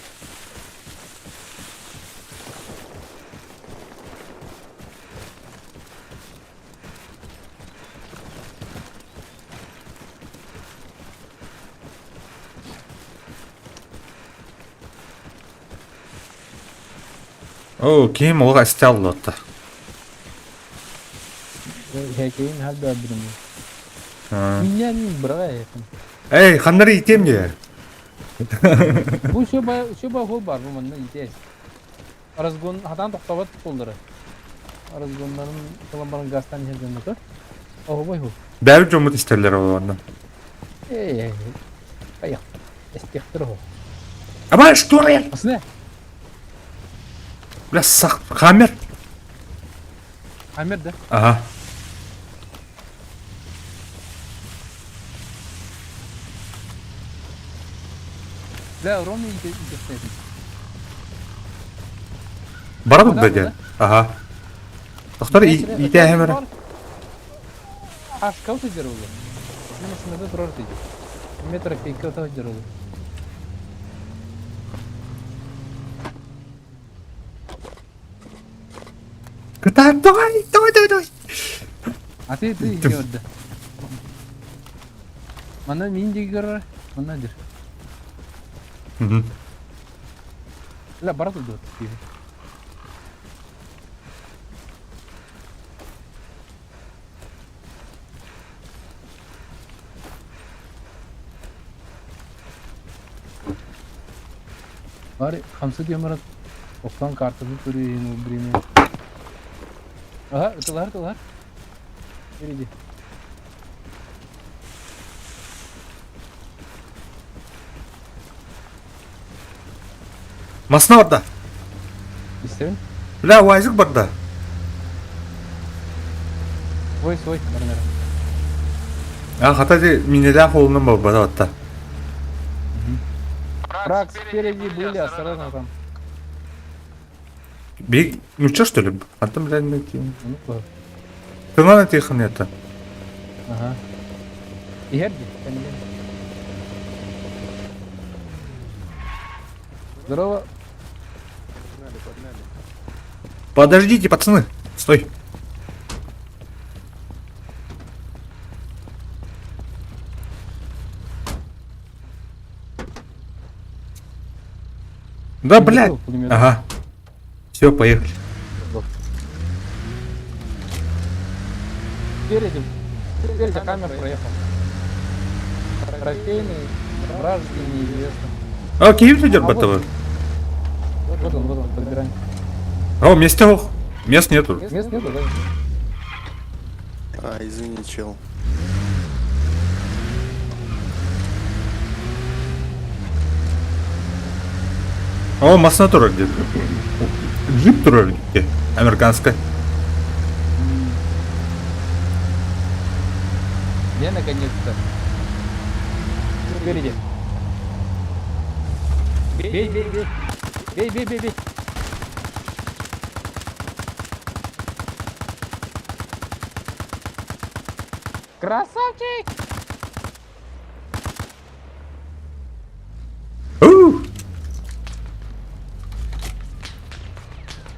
Оо, ким олох эстэ аллотта. Хекейин хал да билим. Миннен быраға этим. Эй, ханнары итем не? Бу шөба шөба хол бар бу манна итес. Разгон хатан тохтобот колдары. Разгоннарын кылан баран газтан иһэрден Оһобой ху. Бәрі жомут истерлер олардан. Эй, ай. Эстехтер хо. Аба, что я? Асына. Бля, сах, хаммер. Хаммер да? Ага. Да, ровно интересно. Барабыт бәдә. Ага. Тохтар итә хәмер. Ашка өтө жер oldu. Машинада турар дейди. Метр пейке өтө жер oldu. Кытаат, давай, давай, давай, давай. А ты ты көрдө. Мана мин диги көрөр, мана дир. Ла бара турду. Бары хамсы диэмэрэ охтон картаны көрүйүн убрими. Ага, ытылар, ытылар. Впереди. Масына барда. Истэбин? Бля, уазик барда. Ой, свой, барнара. А, хата де минелях олунан барбада батта. Враг спереди были, осторожно там. Биг, ну чё что ли? А там, блядь, найти. Ну, ладно. Ты на тихо это. Ага. Иһэрди, кэннигин. Здорово. Подождите, пацаны. Стой. Да, блядь. Ага. Все, поехали. Спереди, спереди камер проехал. Трофейный, вражеский, неизвестно. А, Киев идет А вот. БТВ. Вот он, вот он, подбираем. О, мест ох. Мест нету. Мест нету, да? А, извини, чел. О, масна турар где-то. Джип турар где? Американская. Я наконец-то. Спереди. Бей, бей, бей. Бей, бей, бей, бей. Красавчик! У!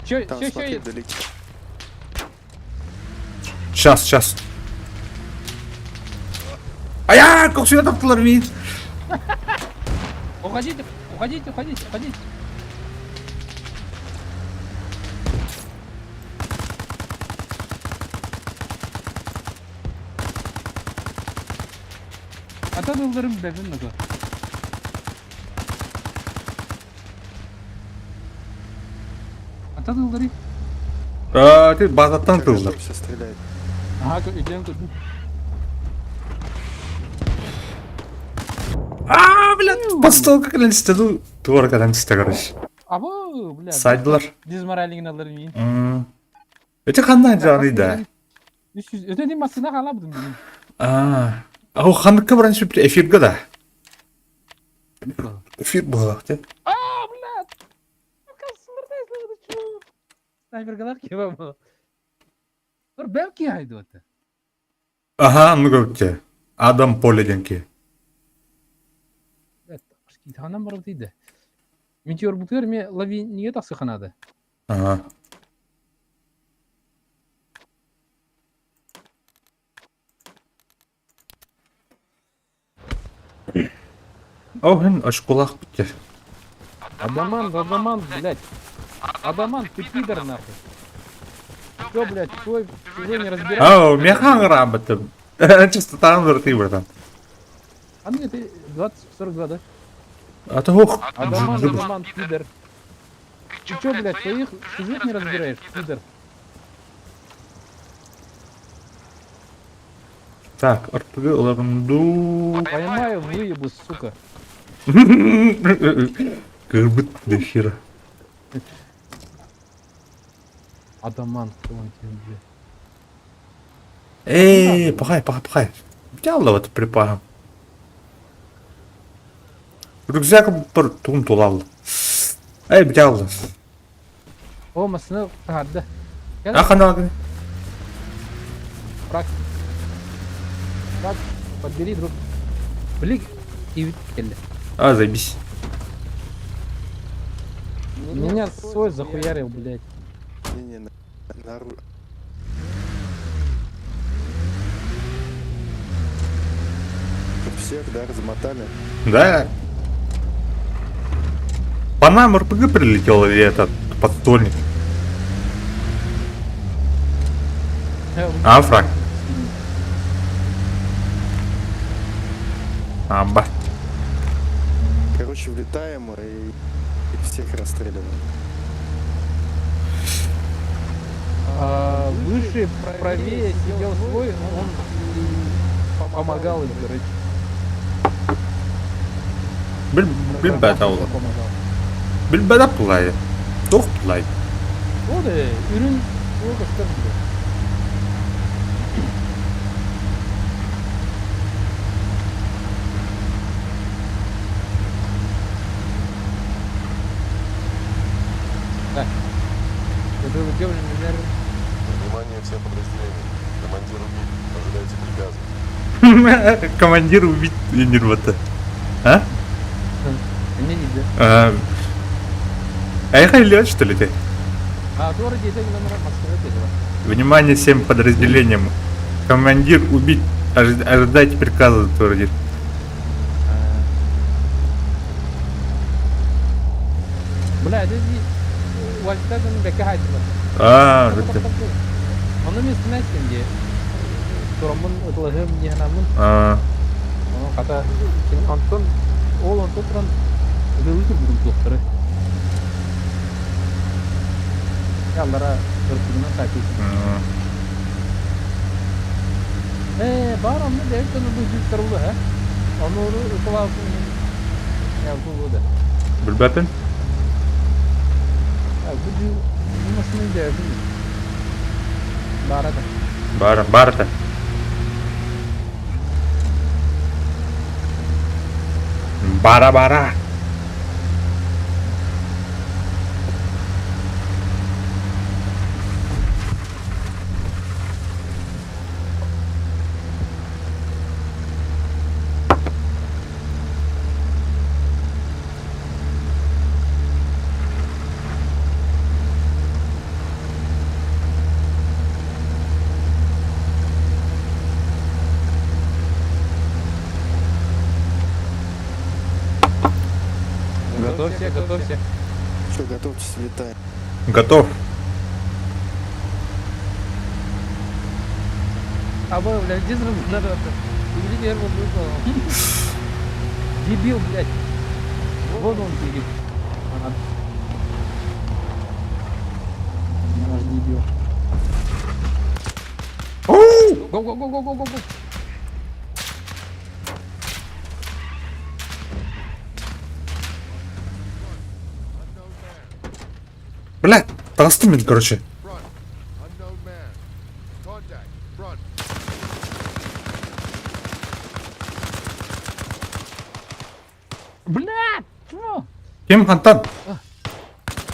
Чё, Там, чё, смотри, чё? вдалеке. Сейчас, сейчас. А я, как сюда таптылар мин. Уходите, уходите, уходите, уходите. Ата дылдырым бэбин нуга. Ата дылдыры. А, ты базаттан тылдыр. Все стреляет. Ага, идем тут. А, блядь, под стол как лентите, ну, туар лентите, короче. Абы, бля. Сайдылар. Дизморалигин алыр мин. Эти ханна жаны да. 300. Өтө машина калабдым мен. А. А ханыкка баран сүппүт эфирга да. Эфир буолах те. А, блядь! Снайпергалар киба бу. Тур бәм ки хайды Аха, ну көпте. Адам поле денки. Ханан барып тиде. Метеор бутыр ме лави не тақсы ханады. Ага. О, хин очкулах битте. Адаман, Адаман, блядь. Адаман, ты пидор нахуй. Чё, блядь, твой чужой не разбирается? Ау, механ грамоты. Чисто там вырты, братан. А мне ты 20-42, да? А то ох. Адаман, Адаман, пидор. Ты чё, блядь, своих чужих не разбираешь, пидор? Так, РПГ ыларынду. Поймаю, выебу, сука. Кырбыт до хера. Адаман, кто он тебе, блядь? Эй, пахай, пахай, пахай. Дялла вот припаем. Рюкзак бір туым тулал. Эй, бдялла. О, масына тахарды. Ахана. Фраг. Фраг, подбери, друг. Блик, и келли. А, заебись. Меня свой захуярил, блядь. Не-не, на, на ру- Всех, да, размотали. Да. По нам РПГ прилетел или этот подствольник? А, фраг. Амба. Короче, влетаем и, и всех расстреливаем. А, выше, правее сидел свой, он и помогал им, короче. Бил билбэт аула. Помогал. Билбэт пулай. Тух пулай. Вот, үрүн, ол көстөр, блядь. Так. Это Внимание всем подразделениям. Командир убит. Ожидайте приказа. Командир убить нервата. А? Не, не, да. А Эх, лед, что ли ты? А, то вроде это номер Москвы этого. Внимание всем подразделениям. Командир убить. Ожидайте приказа, твердит. Бля, это не... Вальтадан бэкэ хайдылар. А, это. Оны мен синайсың де. Турамын, ытылыгым, неханамын. А, Onun хата Антон, ол Антон туран ылы турбудум туохтары. Яллара ыртыгынан сайтыйсың. Э, бар онны дәвит оны бу жүз тарулы, ха? Оны оны ытыласын. Я бу да. Билбэпин? Я бу жүз бу машина дәвит. Барада. Бар, барта. Бара-бара. Готовься, готовься. Что, готовьтесь, влетаем. Готов. А вы, блядь, где сразу надо это? Уберите выпал. Дебил, блядь. Вот он сидит. Ага. Наш дебил. Оу! Го, го, го, го, го, го, го. Бля, толстым мен, короче. Ким хантан?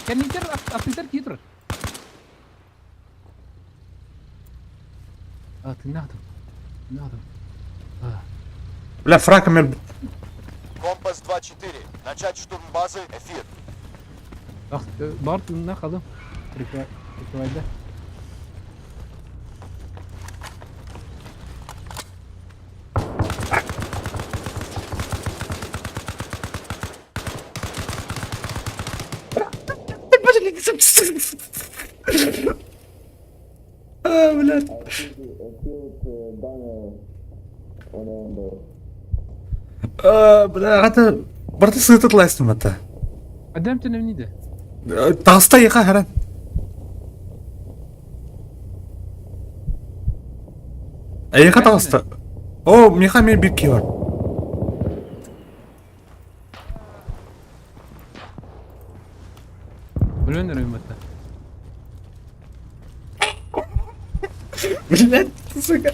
Кэннигэр аттыгар кии турар. А, тыыннаах Тыыннаах А. Бля, фраг мел... Компас 2-4. Начать штурм базы. Эфир. Бар тыыннаах алым. Прикрывай, да? А, блядь. А, бля, аҕата барыта сыыта тылайстым ата. Адам төнөмниде. Таҕыста яха харан. Эйиэхэ таҕыста. О, миэхэ эмиэ биир киһи бар. Өлөн өрөйүм батта. Блядь, сука.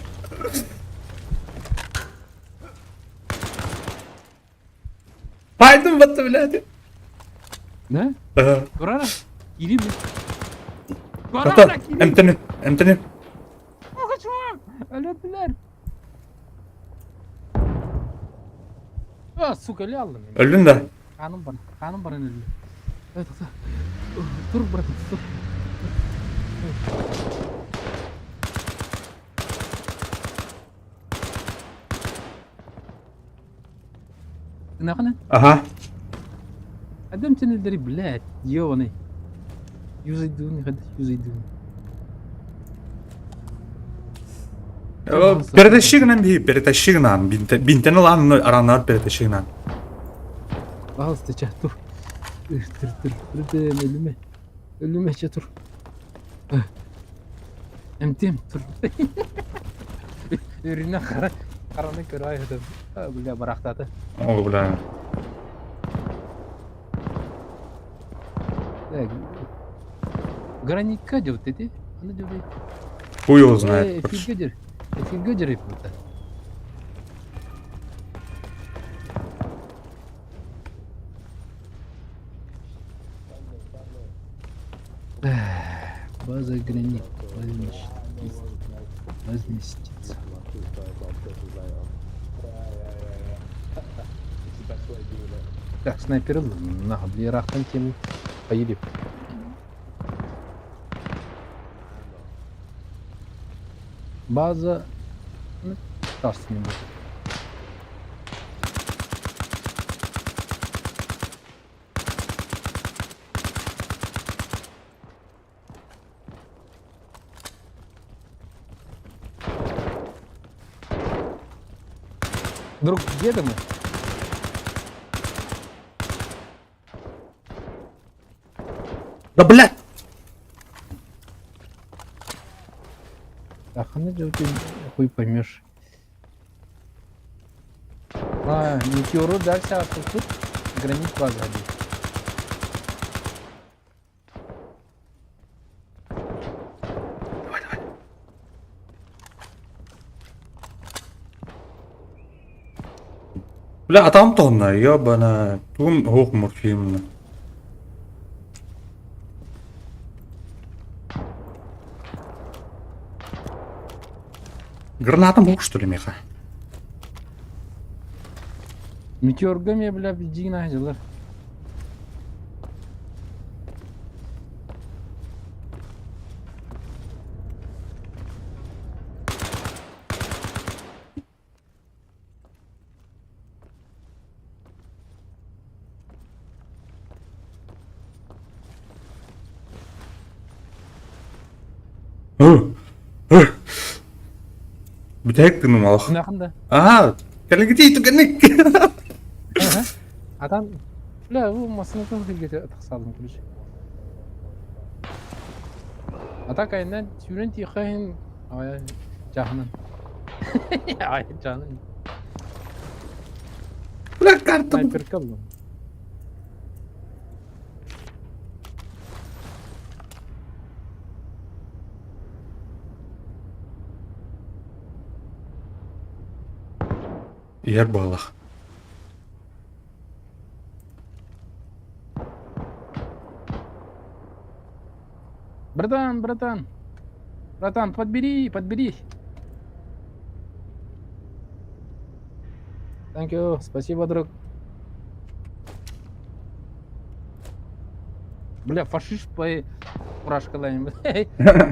Пойду батта, блядь. Не? Турара. Кири ми. Братан, эмтени, эмтени. Өлөдүлэр. А, сука, өлө алдым. Өлдүн да. Ханым бар, ханым баран өлдү. Эй, тоқта. Тур, братан, тур. Нахана? Ага. Адам тенелдери, блядь, ёбаный. Юзайдуни, хадах юзайдуни. Перетащи гынан би, перетащи гынан. Бинтен ылан аранар перетащи гынан. Пожалуйста, ча, тур. Тур, тур, тур, өлүмэ. Өлүмэ, ча, тур. Эмтем, тур. Үрүнэ хара, хараны көрө айытым. Бля, барахтаты. О, бля. Так. Гранитка делает эти? Она делает. Хуй его знает. Эфирге Эфирге дереп это. База гранит возместится. Так, снайпер на блирахтан тем поедет. База даст не будет. Друг, где ты мы? Да блядь! Так, ну ты хуй поймешь. А, метеору дальше, а тут гранит позади. Давай, давай. Бля, атам тонна, ёбана. Тум хук морфимна. Гранатом хук, что ли, меха? Метеорга ме, бля, дигна дьылар. Бүтэһик тыным олох. Нахында. Аа, кэлигитий түгэнник. Атан, бля, бу массыынатын сиргэ тахсаалым, короче. А так айынан сүүрэн тиэхэһин ай жаһанан. Ай жаһанан. Бля, карта. Снайперка булам. Иһэр буоллах. Братан, братан. Братан, подбери, подбери. Thank you, спасибо, друг. Бля, фашист по фуражкалайм.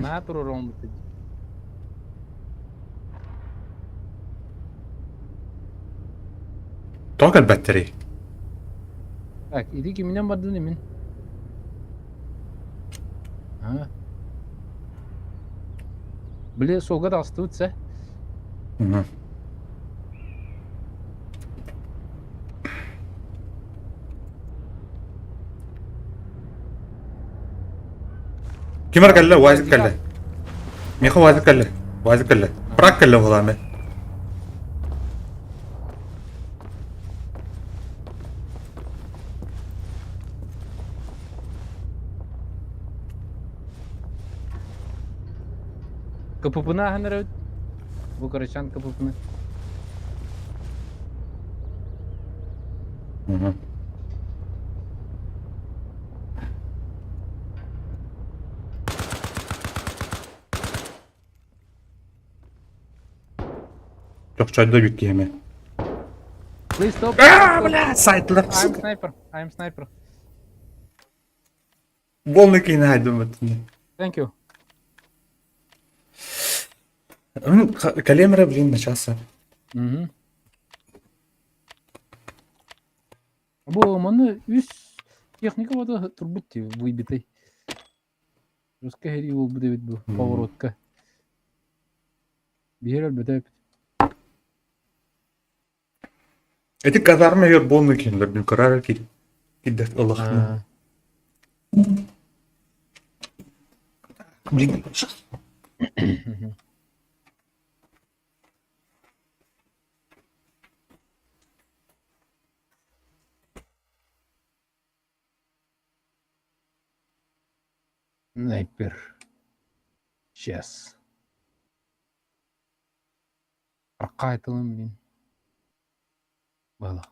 На турурон. Тоҕо кэлбэттэрий? Так, иди киминэн бардын имин. А. Били суолга таҕыстыбыт сэ. Мгм. Ким эрэ кэллэ, УАЗик кэллэ. Миэхэ УАЗик кэллэ. УАЗик кэллэ. Прак кэллэ буолаамы. КПП-ны ааһан эрэбит. Бу Карачан КПП-ны. Мгм. Чохчойдо бүт киһи Please stop. Аа, бля, сайтлар. I'm sniper. I'm sniper. Волны киһини хайдым Thank you. Кэлиэм эрэ, блин, начался. Мгм. Бу маны үс техника бота турбут дии выбитый. Русская сэрии буолбут эбит бу поворотка. Биһиэр өлбөтө эбит. Эти казарма егер буолну кинилэр кырар кирдет ылахны. Блин. Снайпер. Сейчас. Аркайтылым блин. Было.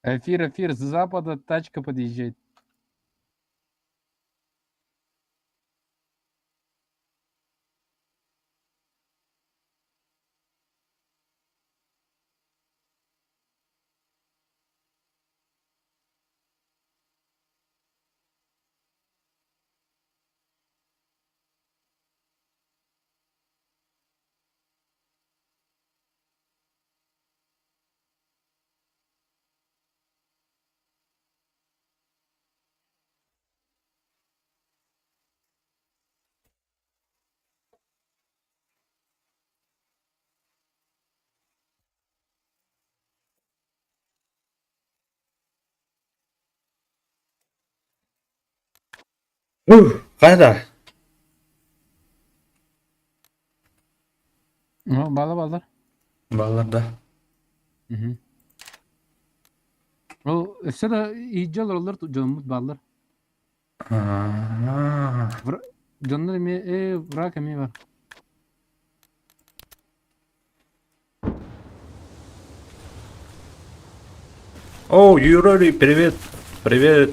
Эфир, эфир, с запада тачка подъезжает. Хайда? Баалар баалар. Баалар да. Ол өссө да иһдьэ олороллор дьоммут бааллар. Дьоннор эмиэ ээ враг эмиэ бар. О, Юрий, привет. Привет.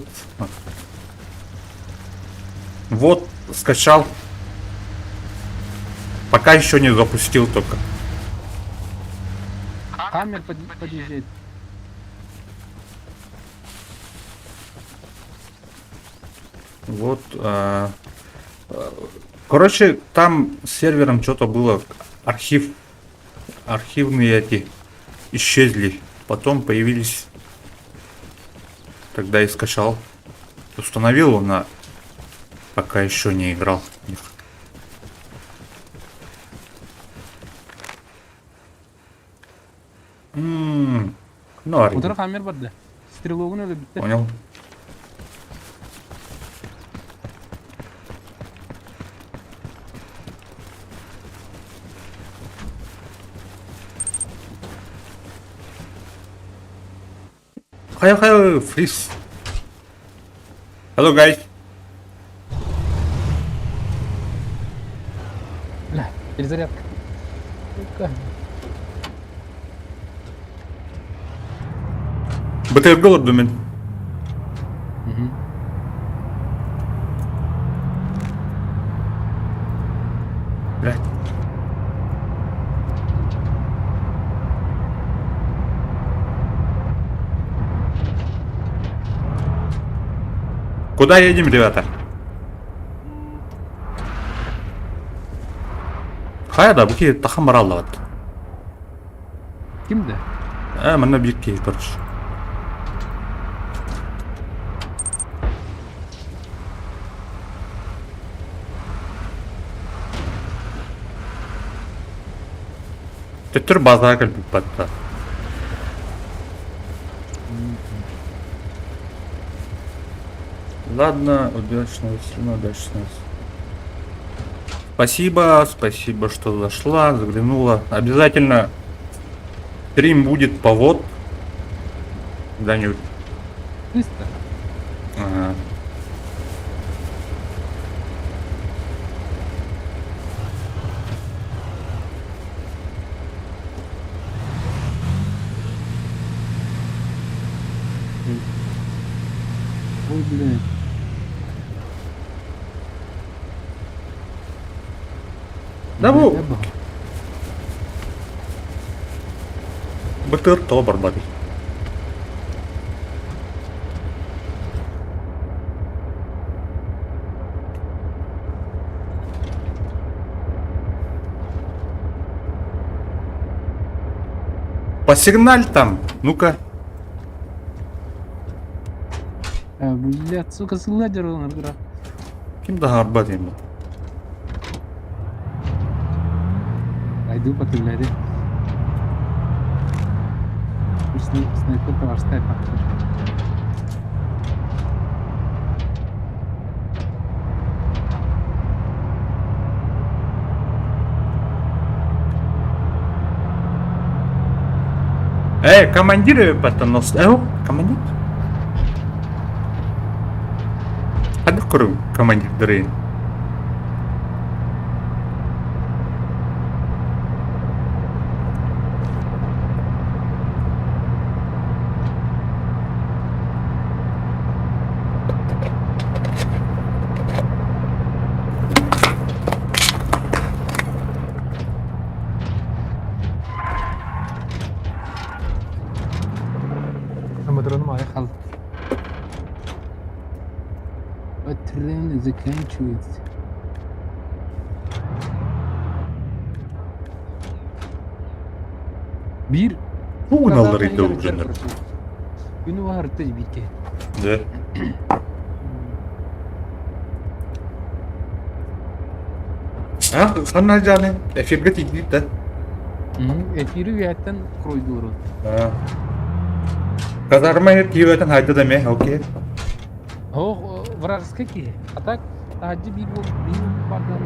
Вот, скачал. Пока еще не запустил только. Хаммер подъезжает. Вот. Короче, там с сервером что-то было. Архив. Архивные эти исчезли. Потом появились. Тогда и скачал. Установил он на... Пока еще не играл в них. М, Ну, Утары арыйдым. хаммер барда. Стрелогун өлө бүттэ. Понял. Хайа хайа фриз. Hello guys. Бля, перезарядка. Сука. БТР олордум мин. Блядь. Куда едем, ребята? Хайа да, бу киһи тахан бараллабат. Ким да? Э, манна биир киһи, короче. Төттөр базаға кэлбит батта. Ладно, удачного стрима, удачного. Спасибо, спасибо, что зашла, заглянула. Обязательно стрим будет по вот. Когда-нибудь. Быстро. Ага. Ой, блин. Да бу БТР тоҕо барбатый? Посигналь там, ну-ка. А, блядь, сука, сладер он игра. Ким да арбат ему? Пойду потуляри. Снайпер поварская пахнет. Эй, командир, потонос. Э, командир? Ханнык көрүҥ командирдарын? Мадроном айхал. Трен заканчивается. Биир Бу гыналлар инде ол дьоннор. Күнү баһарта бииргэ. Да. А, ханна жаны эфирге тиийдит да. Эфири үйәттен кройдуурун. Казарма киибэтин хайда да ме, окей. Ох, вражеский киһи. А так? Таһырдьа биир буол биир баардан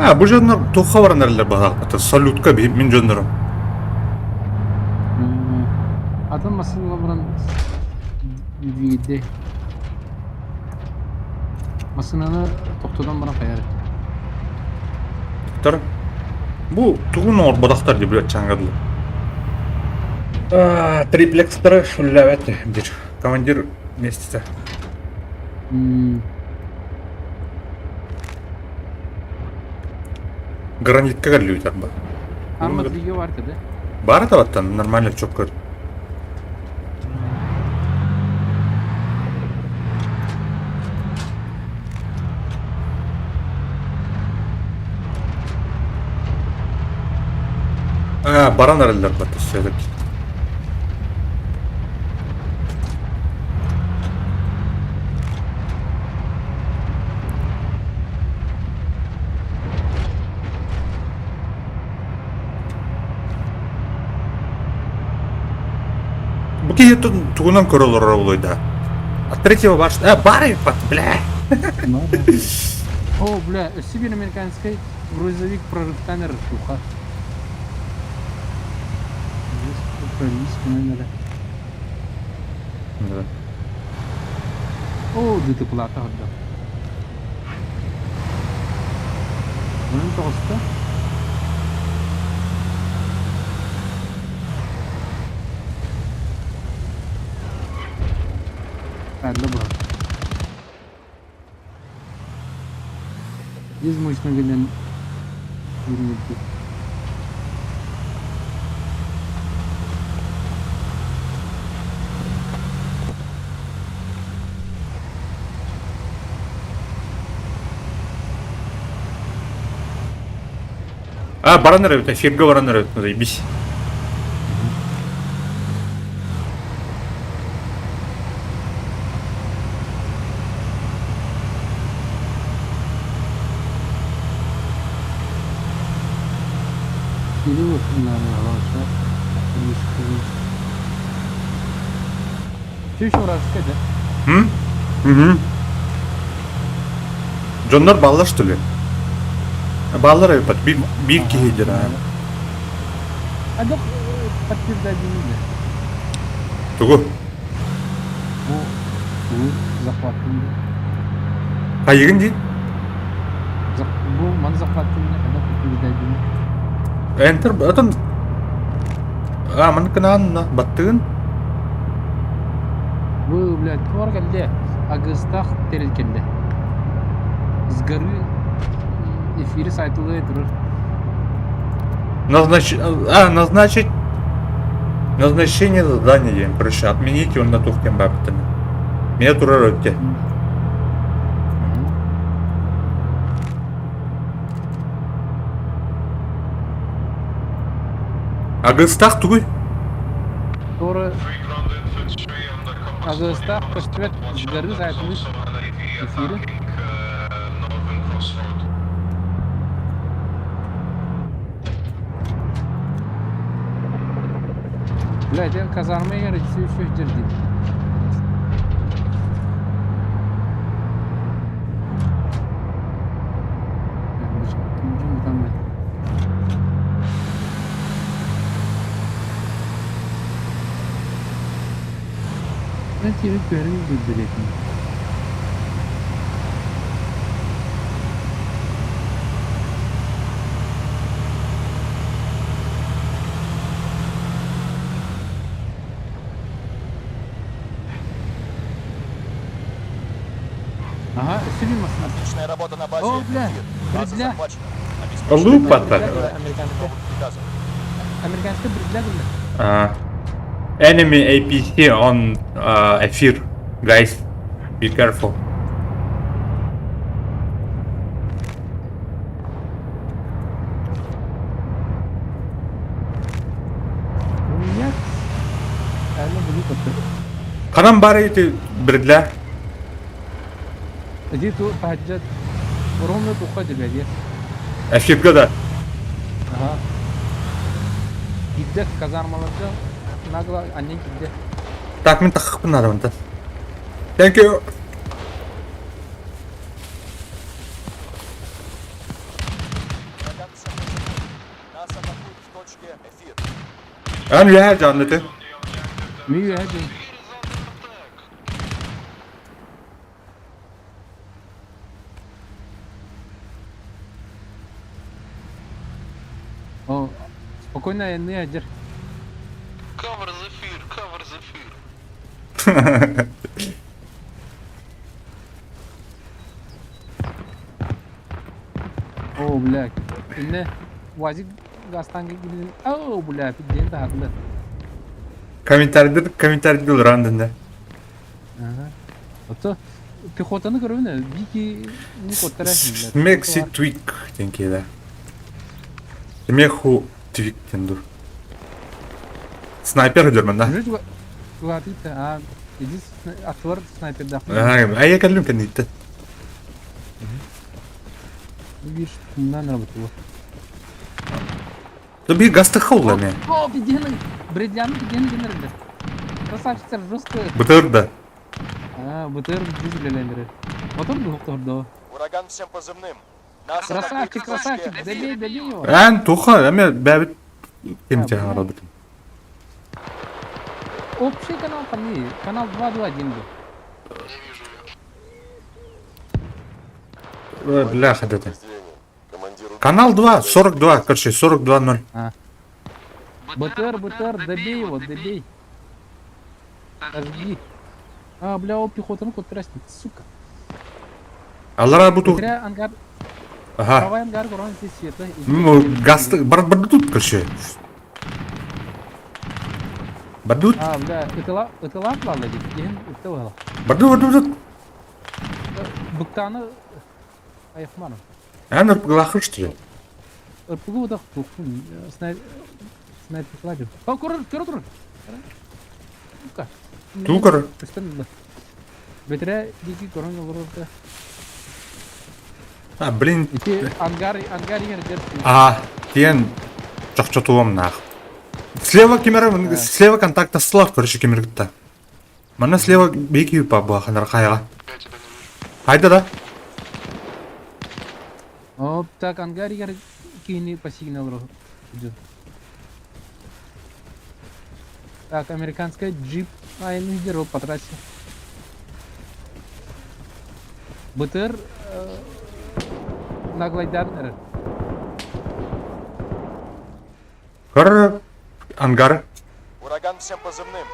А, бу дьоннор туохха баран эрэллэр баһаахпыт? Салютка мин дьоннорум. Атын массыына баран двигатель. Массыынаны тохтотон баран хайар. Тохтор. Бу тугун оҥорботохтор дии билет чаҥҥа дылы. Триплекстары үллээбэт диир. Командир миэстэтэ. Гранитка кэллибит арба. Арма двиге бар да? Бар табаттан нормально чөккөр. А, баран эрэллэр бат все-таки. Бу киһи тугунан көрө олорор буолуой да? От третьего башта... Бары, бля! О, бля, өссө биир американскай грузовик прорывтан эрэр туха. Да. О, дытыплата ордо. Онон тоҕуста. Ханна баар? Из мощно гынан үүннэрбит. А, баран эрэбит, эфиргэ баран эрэбит, заебись. Или Все еще вражеская, да? М? Угу. Дьоннор бааллар что ли? Бааллар эбит, биир, биир киһи дьэ. А док подтверждение. Тугу? Бу бу захваттым. Хайыгын дии? Бу маны захваттым когда подтверждение. Энтер, атын... А, маны кынаан баттыгын? Бу, блядь, туар кэллэ. Агыстах тэрил кэллэ. С горы эфири сайтылы турар. Назнач... А, назначить... Назначение задания диэн, короче, отменить уонна туох диэн баабыттан. Меня турар өттө. Агыстах тугуй? Торы Агыстах көстүбэт с горы сайтылы эфири. Блядь, эн казарма егер все еще дердим. Ben TV görevi bildirelim. Ага, өссө массыына. Отличная работа на базе. О, бля, База бля. захвачена. Лупата. Американская. Американская бредлягында. А. Enemy APC on эфир. Guys, be careful. У меня Аны були көттөр. Ханан баар ити бирдилэ? Иди ту таһырдьа ровно тухха дибэдиэ. Эфиргэ да. Аха. Киирдэ казармаларга нагло анньан киирдэ. Так мин таххыппын наада мантан. Thank you. Нас атакуют в точке эфир. Эн үөһэ дьаанныты. Мин үөһэ дьон. О, спокойно айанныы сылдьар. Cover зефир, cover зефир. О, бля. Инне УАЗик газтан киирдин. О, бля, пизден таһардылар. Комментарийда комментарийда ылыран дэннэ. Ага. Ото пехотаны көрөбүн бики не коттара Смекси Твик диэн киһилэ. Смеху Твик диэн ду. Снайпер өдөрмөн да. Улаатыйта, а иди аттылар снайпердаах. Айа кэллим кэнниттэн. Биир тумнан работала. Да биир гастыха улла эмиэ. О, пиздены! Бредляны пиздены генерді. Красавчиктар жестко. БТР да. А, БТР дизель Мотор был Ураган всем позывным. Нас атакуют Красавчик, в точке красавчик, добей, добей его. Эн туха эмиэ бэбит ким аралбытым. Общий канал там не, канал 221 был. Э, Бляха это. Канал 2, 42, короче, 42-0. БТР, БТР, добей его, добей. Сожги. А, бля, ол пехотаны көттересің, сука. Аллара буту. Бля, ангар, Ага. правый ангар көрген здесь света. Ну, газ бар бардут, короче. Бардут, А, бля, ытыла, ытыла атлалы дейт. Дehen ытыла. бардут, бардут. Быктаны айықманым. Эн ырпыглахыр что ли? Ырпыгы удақ туқпын. Снайпер кладем. О, көрір, көрір тұр. Сука. Тукар. Үстін Бетіре дики көрін олар А, блин. Ити ангар, ангар егер дер. А, тиен чохчотуом нах. Слева кемера, слева контакта слав, короче, кемергітті. Мана слева беки юпа буаханар қайға. Я тебя не вижу. Хайда да. Оп, так, ангар егер кейini по сигналу идет. Так, американская джип, а я не сделал по трассе. БТР наглайданер. Көр ангар. Ураган всем позывным.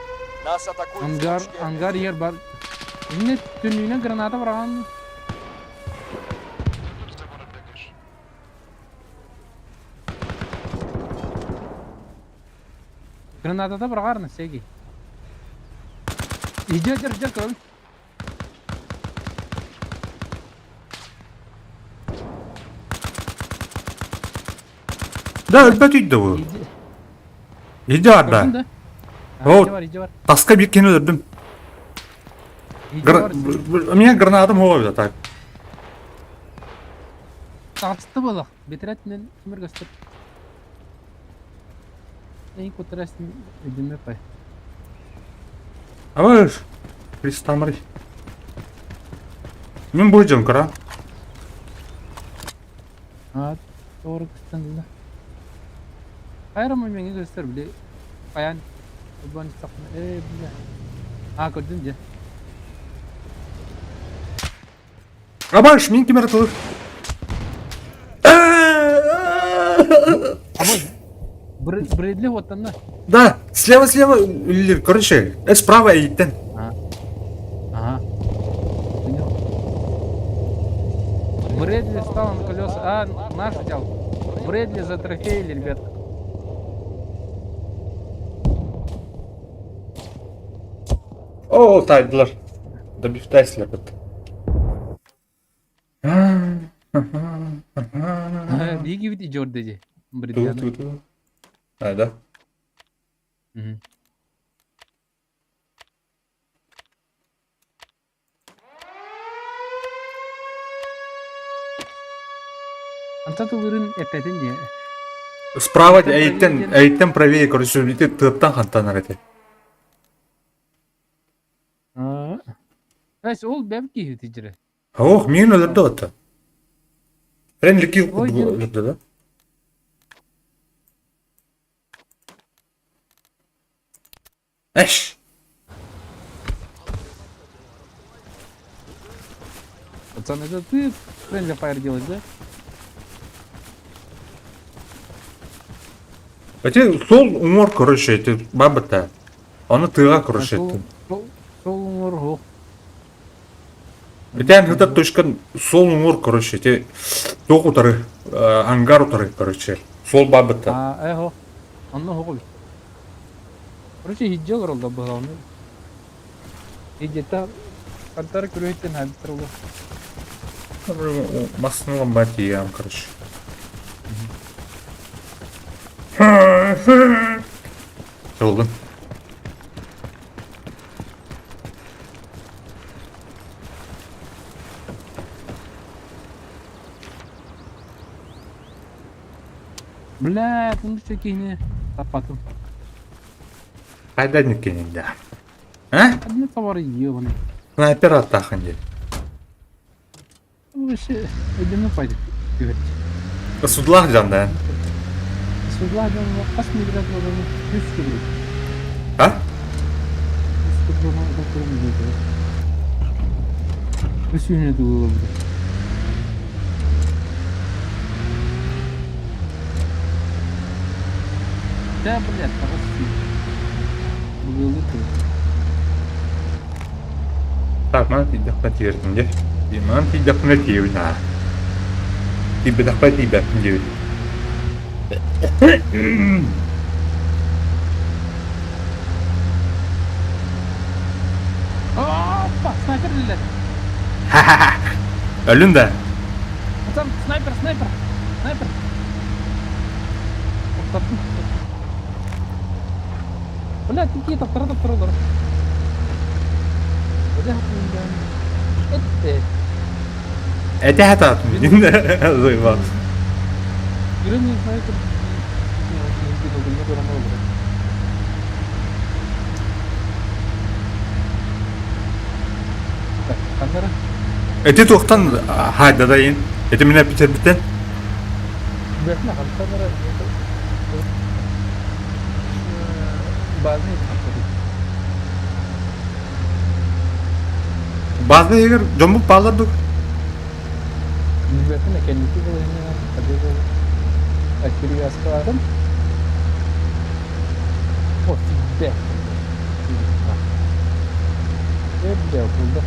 Нас атакуют в Ангар, точке ангар егер бар. Не түннүнен граната барған. Ты тут за город бегаешь. Граната да барғарны сеги. Иде жер жер көрін. Да, өлбөт үйді бұл. Иде. Иди арда. Көрдің да? О. Иде бар, иде бар. Таска bir кені өлдім. Иде бар. Меня гранатом хоғып так. Тартысты болақ. Бетеретінен кімір көстер. Ең көтересін үдеме пай. Абыш. Христамры. Мен бойжым кыра. А, doğru көстен да. Айрым менге көстер біле. Аян. Бұны сақны. Э, біле. А, көрдім де. Абаш, мен кемер атылыр. Абы, Брэдли оттан да. Да, слева, слева, или, короче, справа иттен. Ага. Понял. Брэдли встал на колеса. А, наш взял. Брэдли затрофеили, ребят. Оо, таайдылар. Добивтайсылар бит. Биһиги бит идёрдэ дии. Британы. Ту-ту-ту. А, да? Мгм. Anta тылырын эппэтин дии. Справа эйиттэн эйиттэн правее, короче, ити тыаттан хантанар эти. Эс ол бэм киһи тижире. Ох, мин өлөрдө отта. Френли килл өлөрдө да? Эш! Пацан, это ты Friendly Fire делаешь, да? Эти сол уҥуор короче, эти бабата. Аны тыаҕа короче Сол уҥуор оһох. Итэн сытар точкан сол уҥуор короче, эти туох утары, ангар утары короче. Сол бабата. А, эхо. Онно оһох Короче, иһирдьэ олороллор быһалааны. Иһирдьэттэ хантара күрүөһүттэн хаалбыттар буолуо. Массыына ламбат тиийэм, короче. Ыллын. Бля, тумча киһини таппатым. Хайда никкенинде. А? Одни товары ебаный. Снайпер аттаахын диэн. Вообще, өйдөммүт пайдык түһэрт. Судлаах дьон да. Судлаах дьон хас миллиард буолан үс төгүрүк. А? Үс төгүрүк Үс үүнэ тугу Да, блядь, прости. Было ты. Так, маны тиийдэхпинэ тиэрдим дьэ. Маны тиийдэхпинэ тиийэбин аа. Тиийбэтэхпинэ тиийбэппин диэбит. Опа, снайпер лилэр. Өлүн да. Там снайпер, снайпер, снайпер. Тоқтаттым. Бля, такие тоқтара тоқтара олар. Этте. Этэ хатаатым. Зыйба. Ирина снайпер. Так, ханнара? Эти туохтан хаайдадайын? Эти минэ бүтэрбитен? Бэртин хантанара база База егер дьоммут баалар дук? Бэртин кэнники былаһыннан Аккириаскалаатым. О, фидбэк. Эбдэ булда.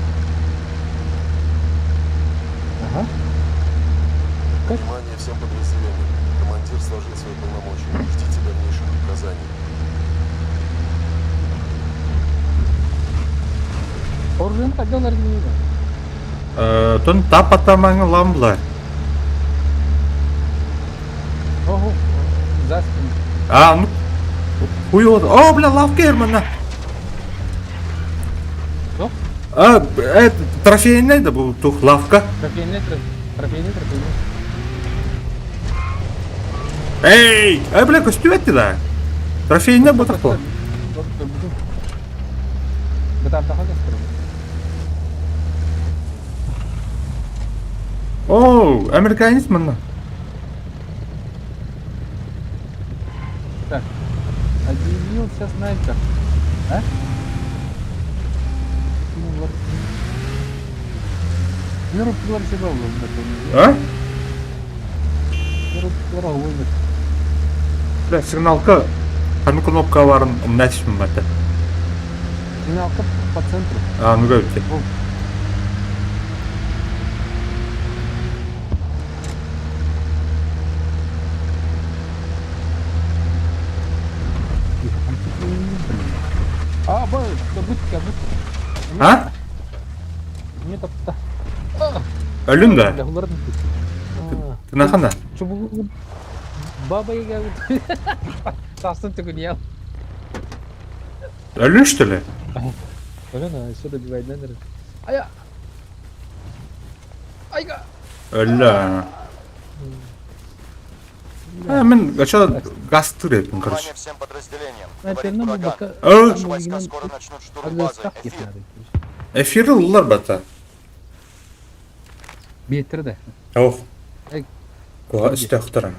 Ага. Внимание всем подразделениям. Командир сложил свои полномочия. Ждите дальнейших указаний. Оружием хотел аргумент. Тон тапатамаҥа ламбла. Ого, за спину. А, ну, хуй О, бля, лавка Германа. Что? А, это трофейная да был тух лавка. Трофейный, трофейный, трофейный. Эй, эй, бля, көстүбэт да. Трофейная бу такой. О, американец манна. Так, отделился снайпер. А? А? Бля, сигналка. Ханнык кнопка баарын умна түспүм бата. Сигналка по центру. А, ну көрүттэ. А, б, как будто, как будто. Өлүн да? Тынахана? Баба Яга Тастын түгүньял. Өлүн что ли? Өлүн, еще добивайдан эрэ. Ая! Айга! Өллө. А, мен ача газ тырыппын, короче. Внимание всем подразделениям. Наверное, Говорит бу ураган. бака... Наши войска скоро начнут штурм базы. Эфир. Эфир ыллар бата. Биэттэр да. Ох. Эй. Куха өстөөхтөр.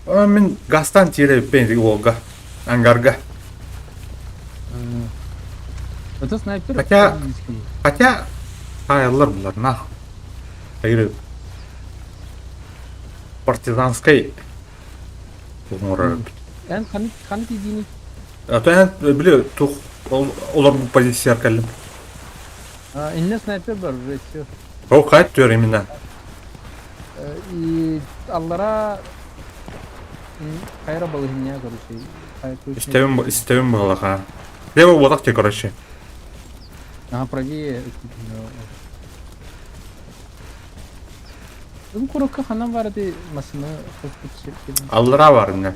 А, мин газтан тиэрэ уолга. Ангарга. Это снайпер. Хотя- Хотя хаайыллар булар нах. Хайры партизанскай оҥорор. Эн ханы ханы тиийдиний? А то эн били тух олор бу позициялар кэллим. Иннэ снайпер бар уже все. О, хайт түөр именно. И аллара хайра балыгыня, короче. Истэбин истэбин буолаха. Лево буолах те, короче. Ага, правее. Бу курокка ханан бар ди машина Аллара бар инне.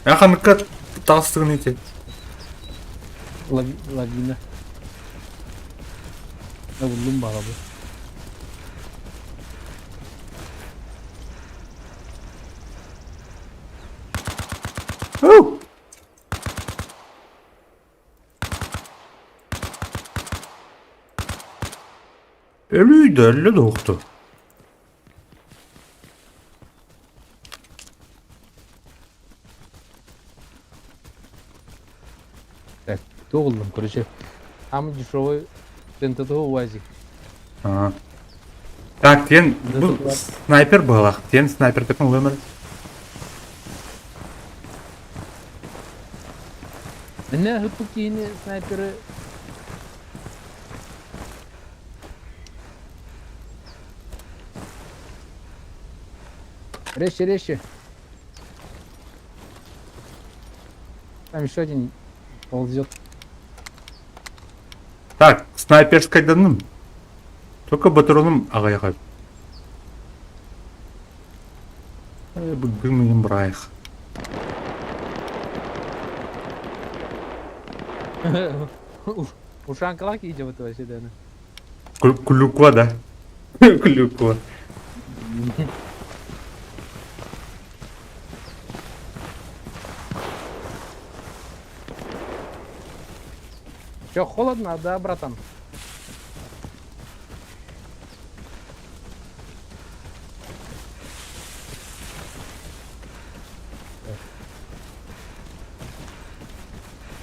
Я ханыкка таҕыстыгын ити. Лавина. Буллум баҕа бу. Өлүйдü, өллө да уохту. Так, туох короче. Самый дешевый ТНТ УАЗик. Ага. Так, тиэн бу снайпер быһалаах. Тиэн снайпер такын ылымыр. Иннэ ыппыт киһини снайперы Резче, резче. Там еще один ползет. Так, снайперскайданым. Только батроным аҕыйах. Бүгүн бырайых. Ушанкалаах киһи вообще да. Клюква, да? Клюква. Че, холодно, да, братан?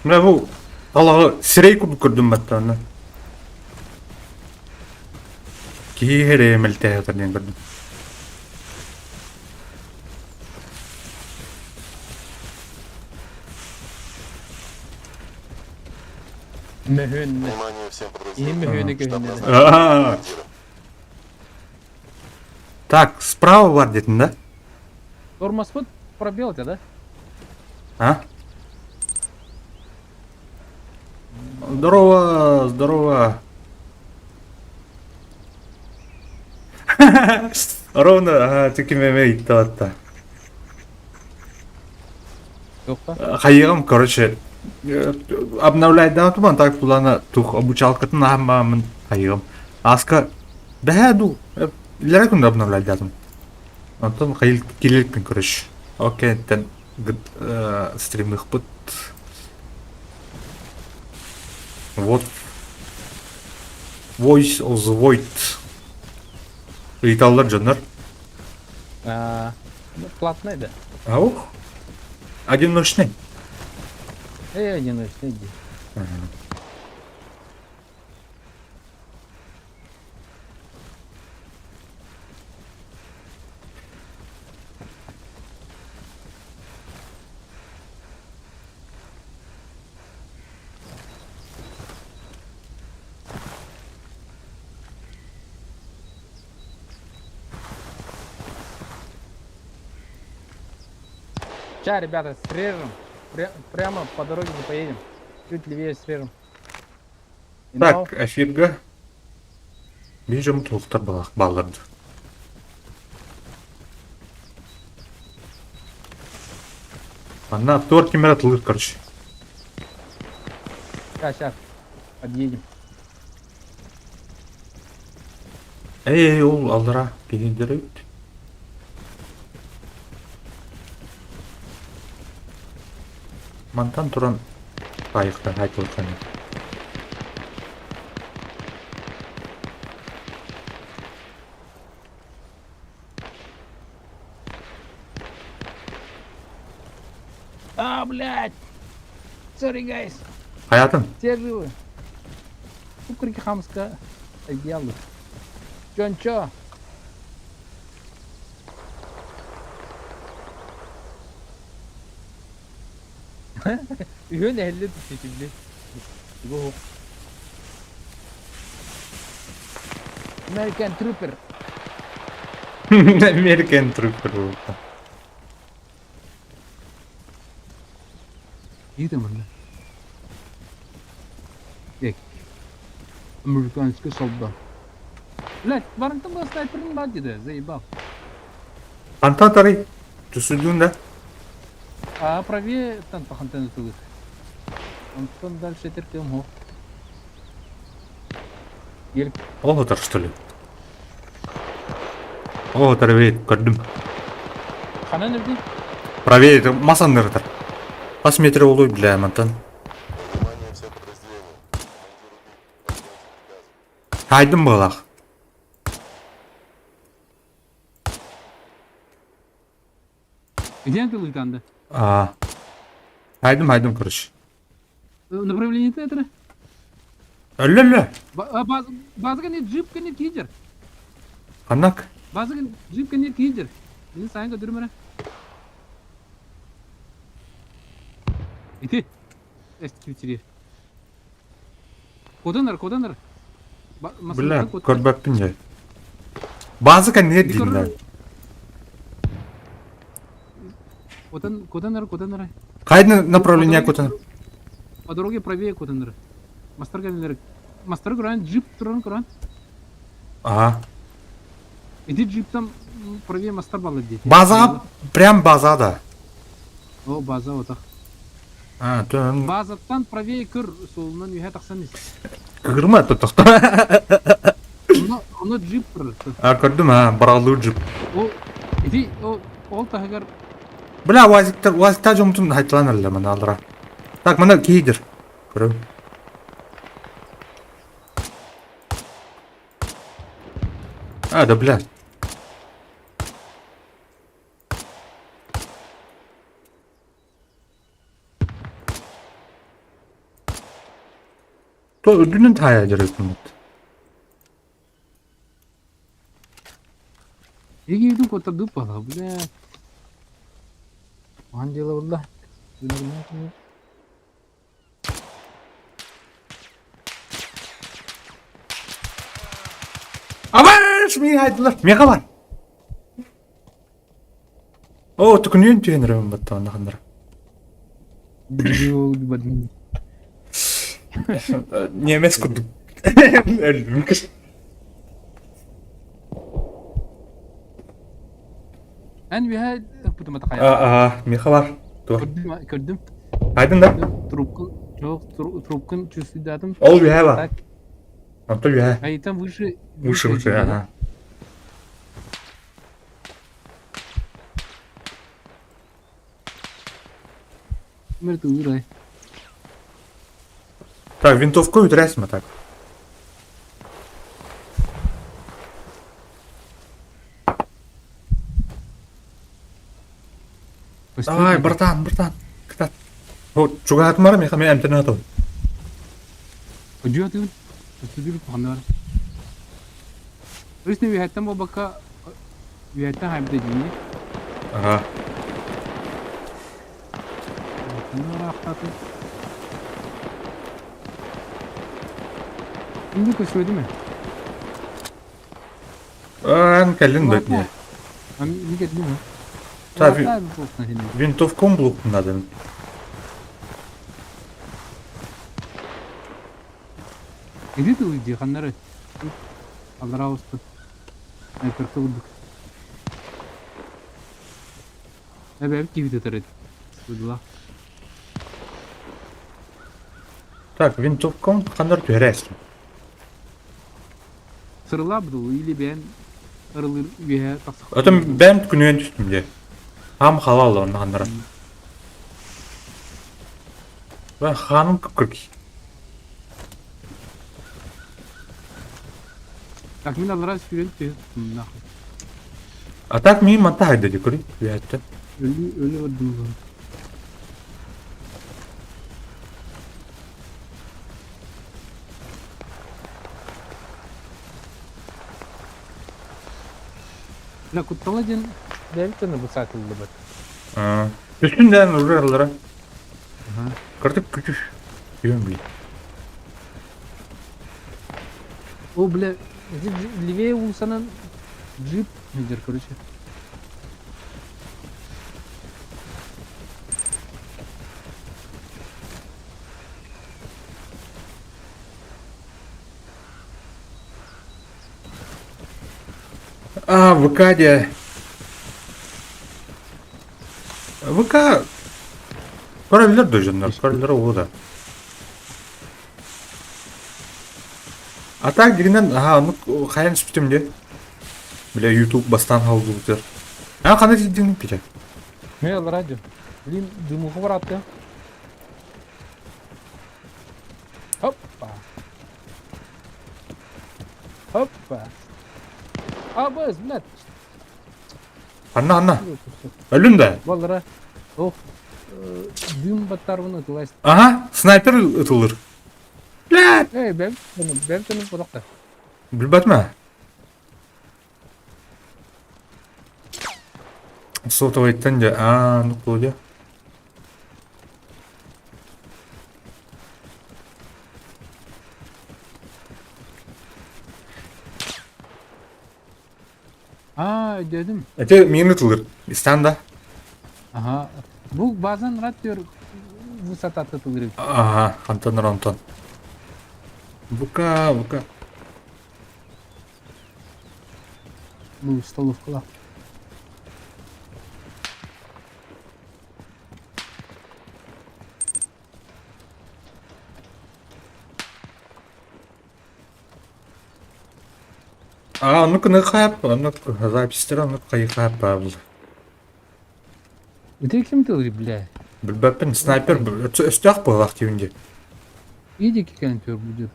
Мына бу талаҕы сирэй курдук көрдүм баттаана. Киһи эрэ мэлтэһэ диэн көрдүм. Мөһүн. Внимание всем Иһин подразделениям. мөһүнэ Штаб көһүнэ. назначен А-а-а. командира. Так, справа бар диэтин да? Тормозпут пробел да? А? Здорово, здорово. Ровно, ага, тикимеме итта Туохха? Хайыгым, короче, обновлять да туман так тулана тух обучалкатын ахмамын хайыгым. Аска бэһэ ду илэрэ күндэ обновлять датым. Онтон хайыл килелпин, короче. Окей, тен стримыхпыт. Вот. Voice of the Void. Ыйталлар дьоннор. А, ну, платный, да? Аух. Одиночный. Эй, одиночный, иди. Сейчас, ребята, срежем. Прямо по дороге не поедем. Чуть левее срежем. Так, эфирга биир дьон туохтар бааллар дуу? Манна торт ким эрэ атылыыр, короче. Сейчас, сейчас. Подъедем. Эй, ол аллара киһиндер эбит. Мантан туран Айыктан айтылыккан. А, блядь! Sorry, guys. Хайатын? Все живы. Укрики хамска одеялы. Чё, чё? Үһүөн эһэллэ түстүтүллү. Тугу American Trooper. American Trooper буолта. Иитэ манна. Ек. Американский солдат. Блять, барынтын был снайперин бар диде, заебал. Хантан тарый? Түсүдүн да? А правее там пахантан тылык. Онтон дальше терпим хо. Ел Ол отар что ли? Ол отар бейт көрдүм. Ханан үрдүй? Правее мас аннырытар. Хас метр болуй бля мантан. Внимание, все подразделения. Командир убит. Выполняйте приказы. Хайдым быһылаах. Где ты лыканды? Аа. Хайдым хайдым короче. Направление театра? Өллө-өллө. Базыган джип кene кидер. Ханнак. Базыган джип кene кидер. Мин сайын көдүрмөрө. Ити. Эстүтири. Кодонар, кодонар. Бля, көрбөппүн дьэ. База кэннигэр диин да. Кодон, кодонар, кодонар. Хайдна направление кутан? По дороге правее кодонар. Мастер кэннилэр. Мастер көрөн, джип туран көрөн. Ага. Иди джип там правее мастер балла дии. База, прям база да. О, база отах. А, то Базаттан правее көр, суолунан үһэ тахсан ис. Кырма тохто. Оно, оно джип турар. А, көрдүм, а, баралыы джип. О, ити, о, ол таһыгар Бля, УАЗиктар, УАЗиктар дьоммутун хайтылаан эрэллэр маны аллара. Так, маны киһидир. Көрөм. А, да бля. То үрдүнэн таайа дьарыктаммыт. Егидің котырдып бала, бля. Оған дело болды. Абаш, миигин хайдылар. Миэхэ бар. Оо, түкүнүөн түһэн эрэбин батта онно ханнара. Немец курдук. Өлдүм Эн үөһэ путумата Аа, миэхэ бар. Туох? Көрдүм, көрдүм. Хайдын да? Трубка, жоқ, трубканы чувствуйдатым. Ол үөһэ бар. Онто үөһэ. А и там выше... Выше, выше, ага. Мертвый Так, винтовку үтүрээсимэ так. Давай, братан, братан. Кытат. Чугаһатымара миэхэ мен эмтэнэ атабын. Одьуатыгын Өстүдүр куханнар. Өсне үһэттэн буолбакка үһэттэн хайбыта дии. Ага. Ыраахтааты. Инди көстүбэти ме? Эн кэллин да не. Не кэллим ме? Та винтовком булуктун надо. Иди ты уйди, ханнары. Аллараа устун. Снайперка курдук. Эбээбит киһи ытар эт. Быдыла. Так, винтовкам ханнар түһэрээсин. Сырылаа быдыл или бэйэн ырылыыр үөһэ тахсах. Отон бэйэм күнүөн түстүм дии. Хаам халаал онно ханнара. Бэн хааным кып-кырк. Так мин аллараа сүүрэн түһэ туттум нахуй. А так мин манта хайда дии көрүй үөһэттэн. Өлүү өлүү бардым буолан. На куттала диэн бэйэбит дьоно бу саатыллыбыт. Түстүн дээн ураралара. Кырдык күчүш. Күөн били. О, бля, левее улусанан джип идер, короче. А, ВК де. ВК Көрөллөр да дьоннор, көрөллөр уу да. А так дигинен, аха, ону хайан түспүтүм дии. Бля, YouTube бастаан хаалбытыгар. А, хана тиийдиҥ пича? Мен радио. Блин, дымуху баратты. Хоппа. Хоппа. Абыз, блядь. Анна, анна. Өлүн да. Баллара. Ох, дым баттарбын ытылайс. Ага, снайпер ытылыр. Блядь. Эй, бэм, бэм төнүп бодохта. Билбэтме. Сотовайтан дьэ, аа, ну дьэ. Аа, өйдөөдүм. Эти миин ытылыр. Истан да. Аха. Бу базан рад diyor высота тытылыр. Ага, Антон Антон. Бука, бука. Бу столовкалаах. А, ну-ка, нахап, ну-ка, запись ну-ка, хайхап, Павел. Ити ким тылый, бля? Билбэппин, снайпер өстөөх буоллах диибин дии. Иди кикэн төр будет.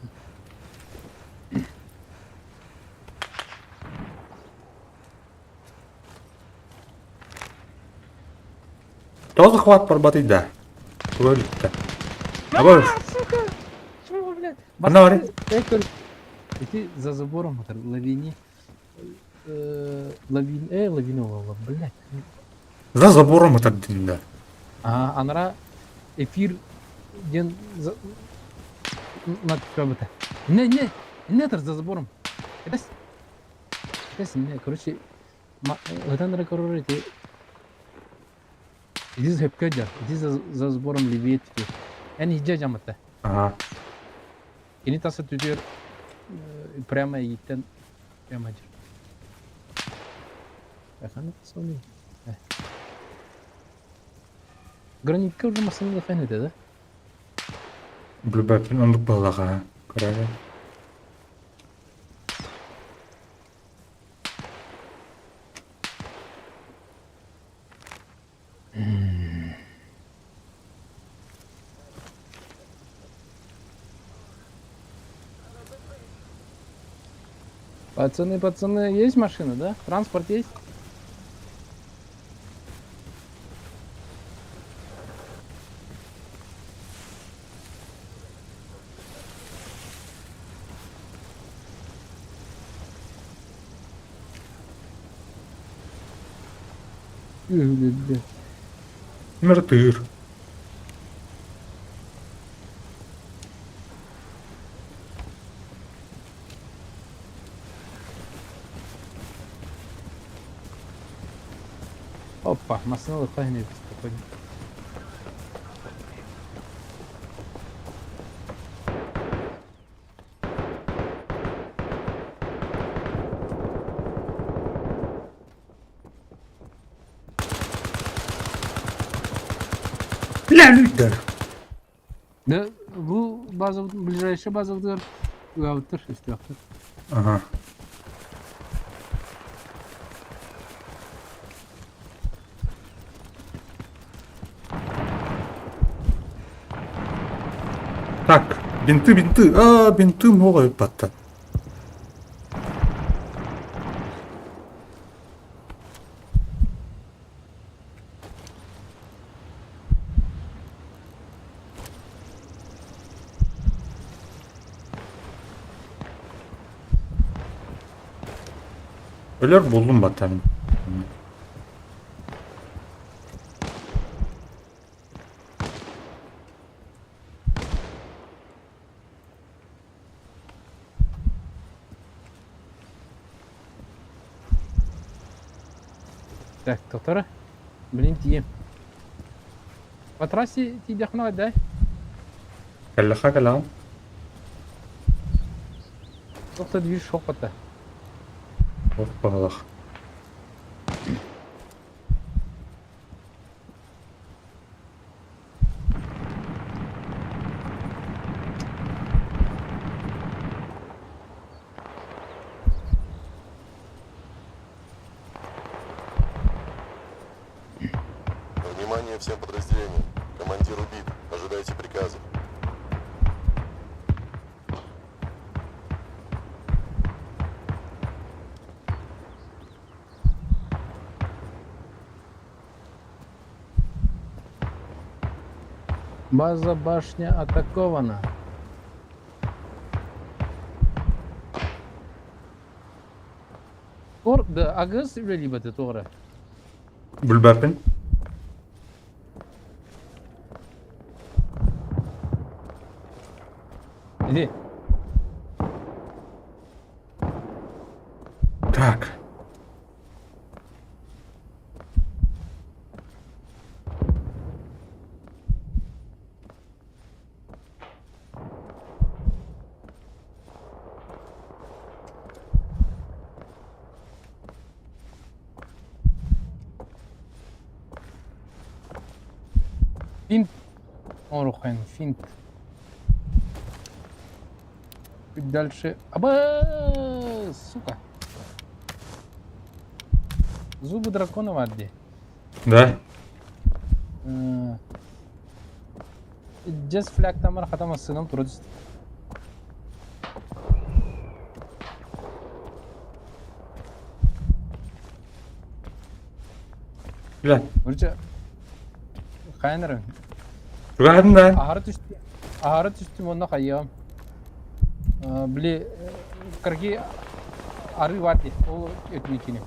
Тоҕо захват барбатый да? Туга өлүттэ? Аба, Сука! Чего, блядь? Анна барый. Ити за забором лавини. Лавин, лавина буолла, блядь. За забором ытардын да. А, анара эфир диэн надпись Не, не, не за забором. Это не, короче, ытан эрэ көрөр ити Иди сөпкө дьар, иди за забором левее түтүөр. Эн иһдьэ дьаммыта. Ага. Кини таса түтүөр прямо ииттэн прямо дьар. Гранитка уже массыына да этэ да? Билбэппин оннук буоллаҕа. Көрөбүн. Пацаны, пацаны, есть машина, да? Транспорт есть? Мертыр. Опа, массыына лыхха спокойно. Бля, Да, бу база, ближайший базабытыгар ыабыттар, өстөөхтөр. Ага. Так, бинты, бинты. А, бинты много батта. Өлөр буллум батта мин. Так, доктора. Блин, тиийем. По трассе тиийдэххинэ хайдай? Кэллэхэ кэлэҕин. Туох да движ суох батта. Ох, баһылах. Внимание всем подразделениям. Командир убит. Ожидайте приказов. База башня атакована. Ор, да, агыс үлэлиибэтэ тоҕо эрэ. Бүлбэппин. Иди. Так. Финт оҥоруоххайын, финт. Чуть дальше. Аба, сука. Зубы дракона в дии. Да. Дьэс флягтаммар хата массыынам тура түстэ. Бля. Короче, хайан эрэ. Чугаһын да. Аһары түстүм. Аһары түстүм онно хайыам. Били кыргы арыы бар дии. Ол өтүнү кини.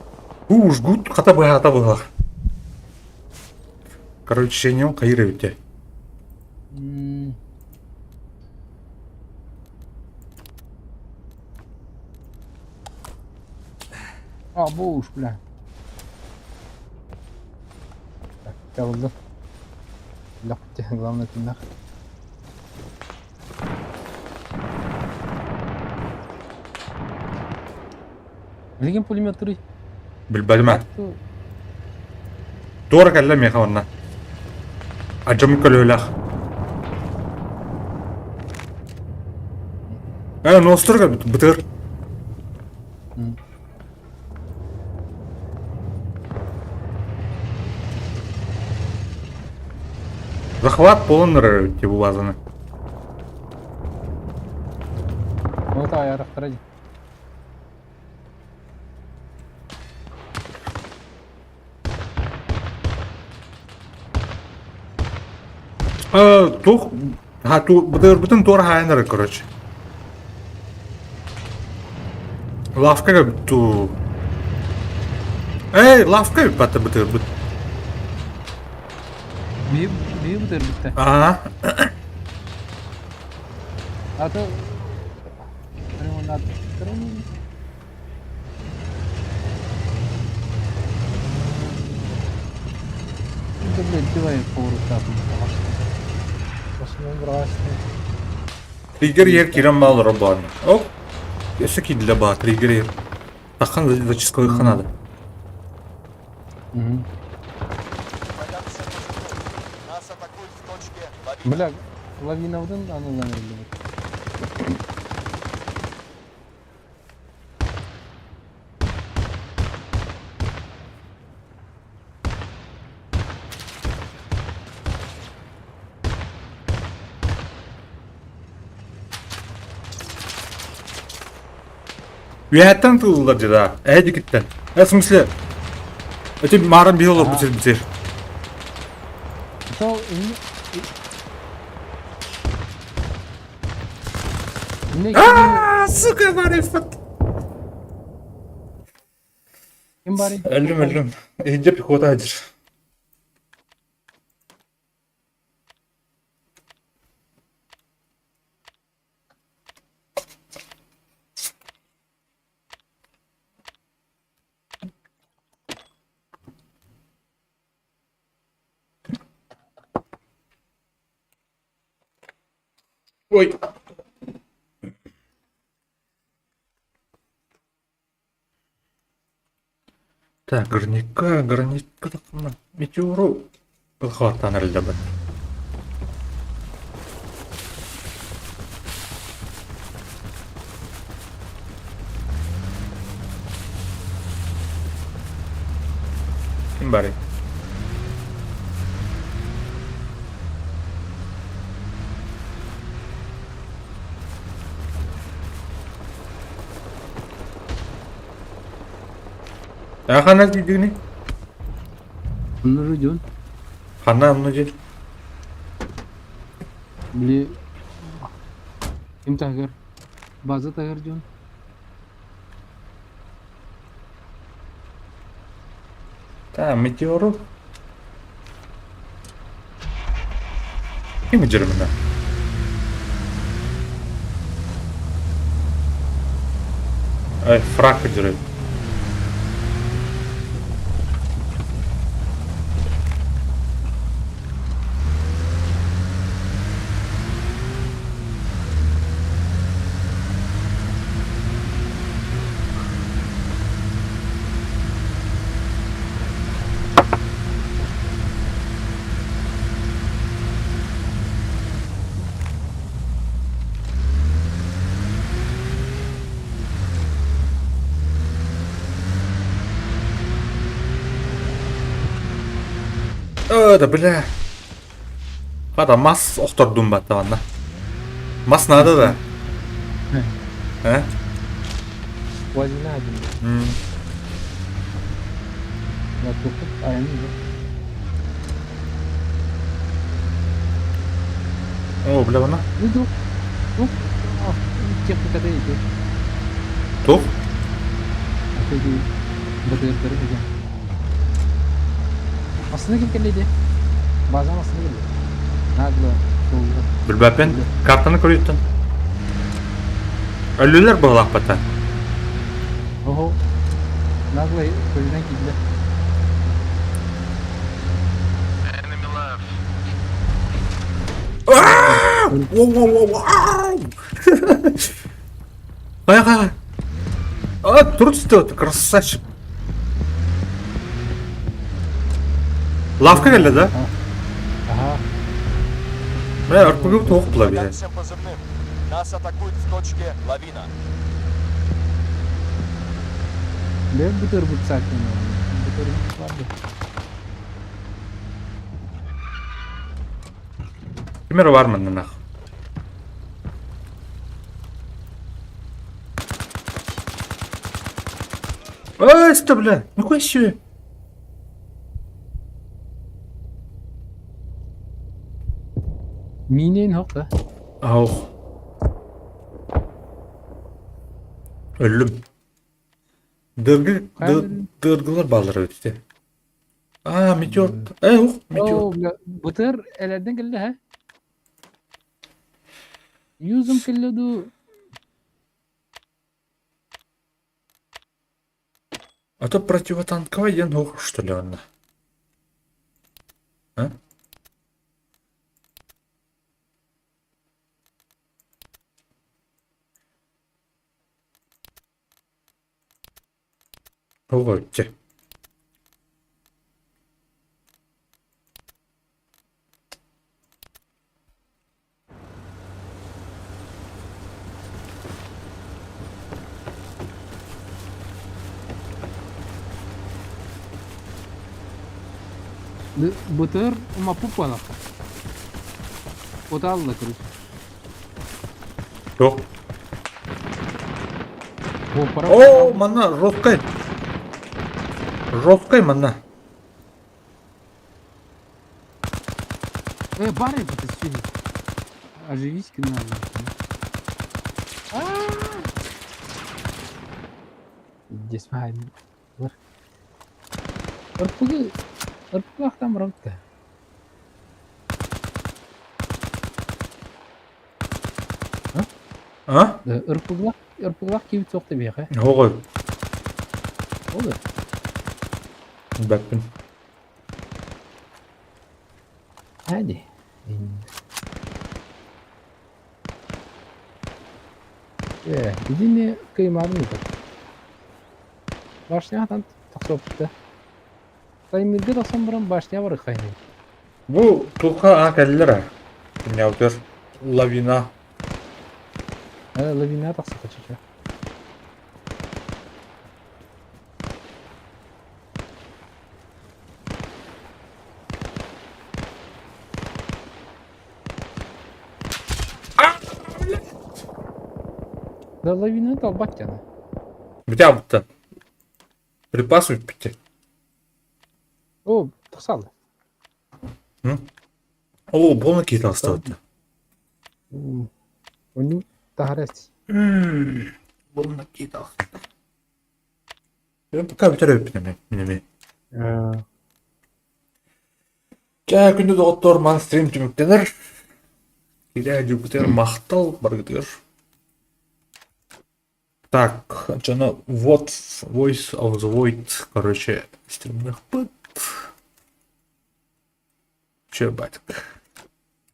Уу, жгут хата быһаата быһах. Короче, нем хайыр эбите. А, бу уж, бля. Так, табылды. Лөкте, главное тыннах. Билигин пулеметтуруй? Билбэтим Туора кэллэ миэхэ уонна. Адьым көлүөлэх. Ээ, ностор кэлбит, бытыр. Захват полон типа базаны. Вот аярахтара дии. Туох бытырбытын туора хаайан короче. Лавка ту. Эй, лавка бата бытырбыт. Биир биир бытырбытта. Ага. А то Да, блядь, давай Триггер ер кирен мал робан. Оп. Өссө киирдилэ баа триггер ер. Таххан зачистка надо. Нас атакуют в точке. Бля, лавинабытын аныллан эриллибит. Үөһэттэн тыллар дьэ да. Эһэдикиттэн. Э, в смысле, эти мааран биһи олорбут сирбитир. Сол А, сука, Марифат. Ким барый? Өллүм, өллүм. Иһирдьэ пехота сылдьар. Ой. Так, горняка, горняка метеору ылхалаттаан эрэллэр Ким барый? А ханна тиийдигиний? Онно ждёт. Ханна онно дьин? Били ким таһыгар? База таһыгар дьон. Та, метеору. Ким дьэрэминэ? Ай, фраг дьэрэ. Э, да бля. Хата мас охтордум баттаҕына. Мас наада да? Э? Вазина один. Я тупик, а я не О, бля, вона. Ну, ну, техниката ити. Туох? Ити БТР эген. Астына ким кэллиди? Базан астына келди. Нагло суолга. Билбэппин. Картаны көрүттэн. Өллүлэр быһылаахпата. Оһо. Нагло көлүнэн киирдэ. Enemy left. Воу-воу-воу! Хайа, хайа. А, труд стоит, красавчик. Лавка кэллэ да? Ага. Бля, РПГ туох була биһэ. Всем позывным. Нас атакуют в точке Лавина. Бэм бутыр бут саакын. Бутыр барды. Кимер бар маннанах. Ай, что, бля? Нихуя себе. Миинин хок да. Аух. Өллүм. Дыргы, дыргылар баалар эбит Аа, метеор. Э, ух, метеор. Оо, бля, бутыр элэрден кэллэ һэ? Юзум кэллэ дуу? А то противотанковый диэн ух, что ли онно? А? Угоччу. БТР умаппыт буолахха. Отаалла короче. Туох? О, манна жесткай. Жесткай манна. Э, бары это сегодня. Оживись надо. Здесь РПГ РПГ барабыт А? РПГ РПГ киһи суох да биэхэ. Оҕо. Ол да. Бэппин. Hadi. Ээ, итини кыймаабын ыытар. Башняҕа тахсыбыта. Таймырга тахсан баран башня барыаххайный. Бу туха а кэллэр а. Киняутер лавина. Э, лавина тахсыха чача. Да лавина талбат дьана. Бүтэ Припас бүппүтэ. О, тахсаалы. О, полный киһи таҕыстыбыт. Оннук таһаарас. Полный киһи таҕыста. Пока бүтэр эбиппин эмиэ, мин эмиэ. Чэ, күндү доҕоттор, ман стрим түмүктэнэр. Киирэ дьукутугар махтал баргытыгар. Так, дьоно вот Voice of the Void, короче, стримнехпыт. Че, батик.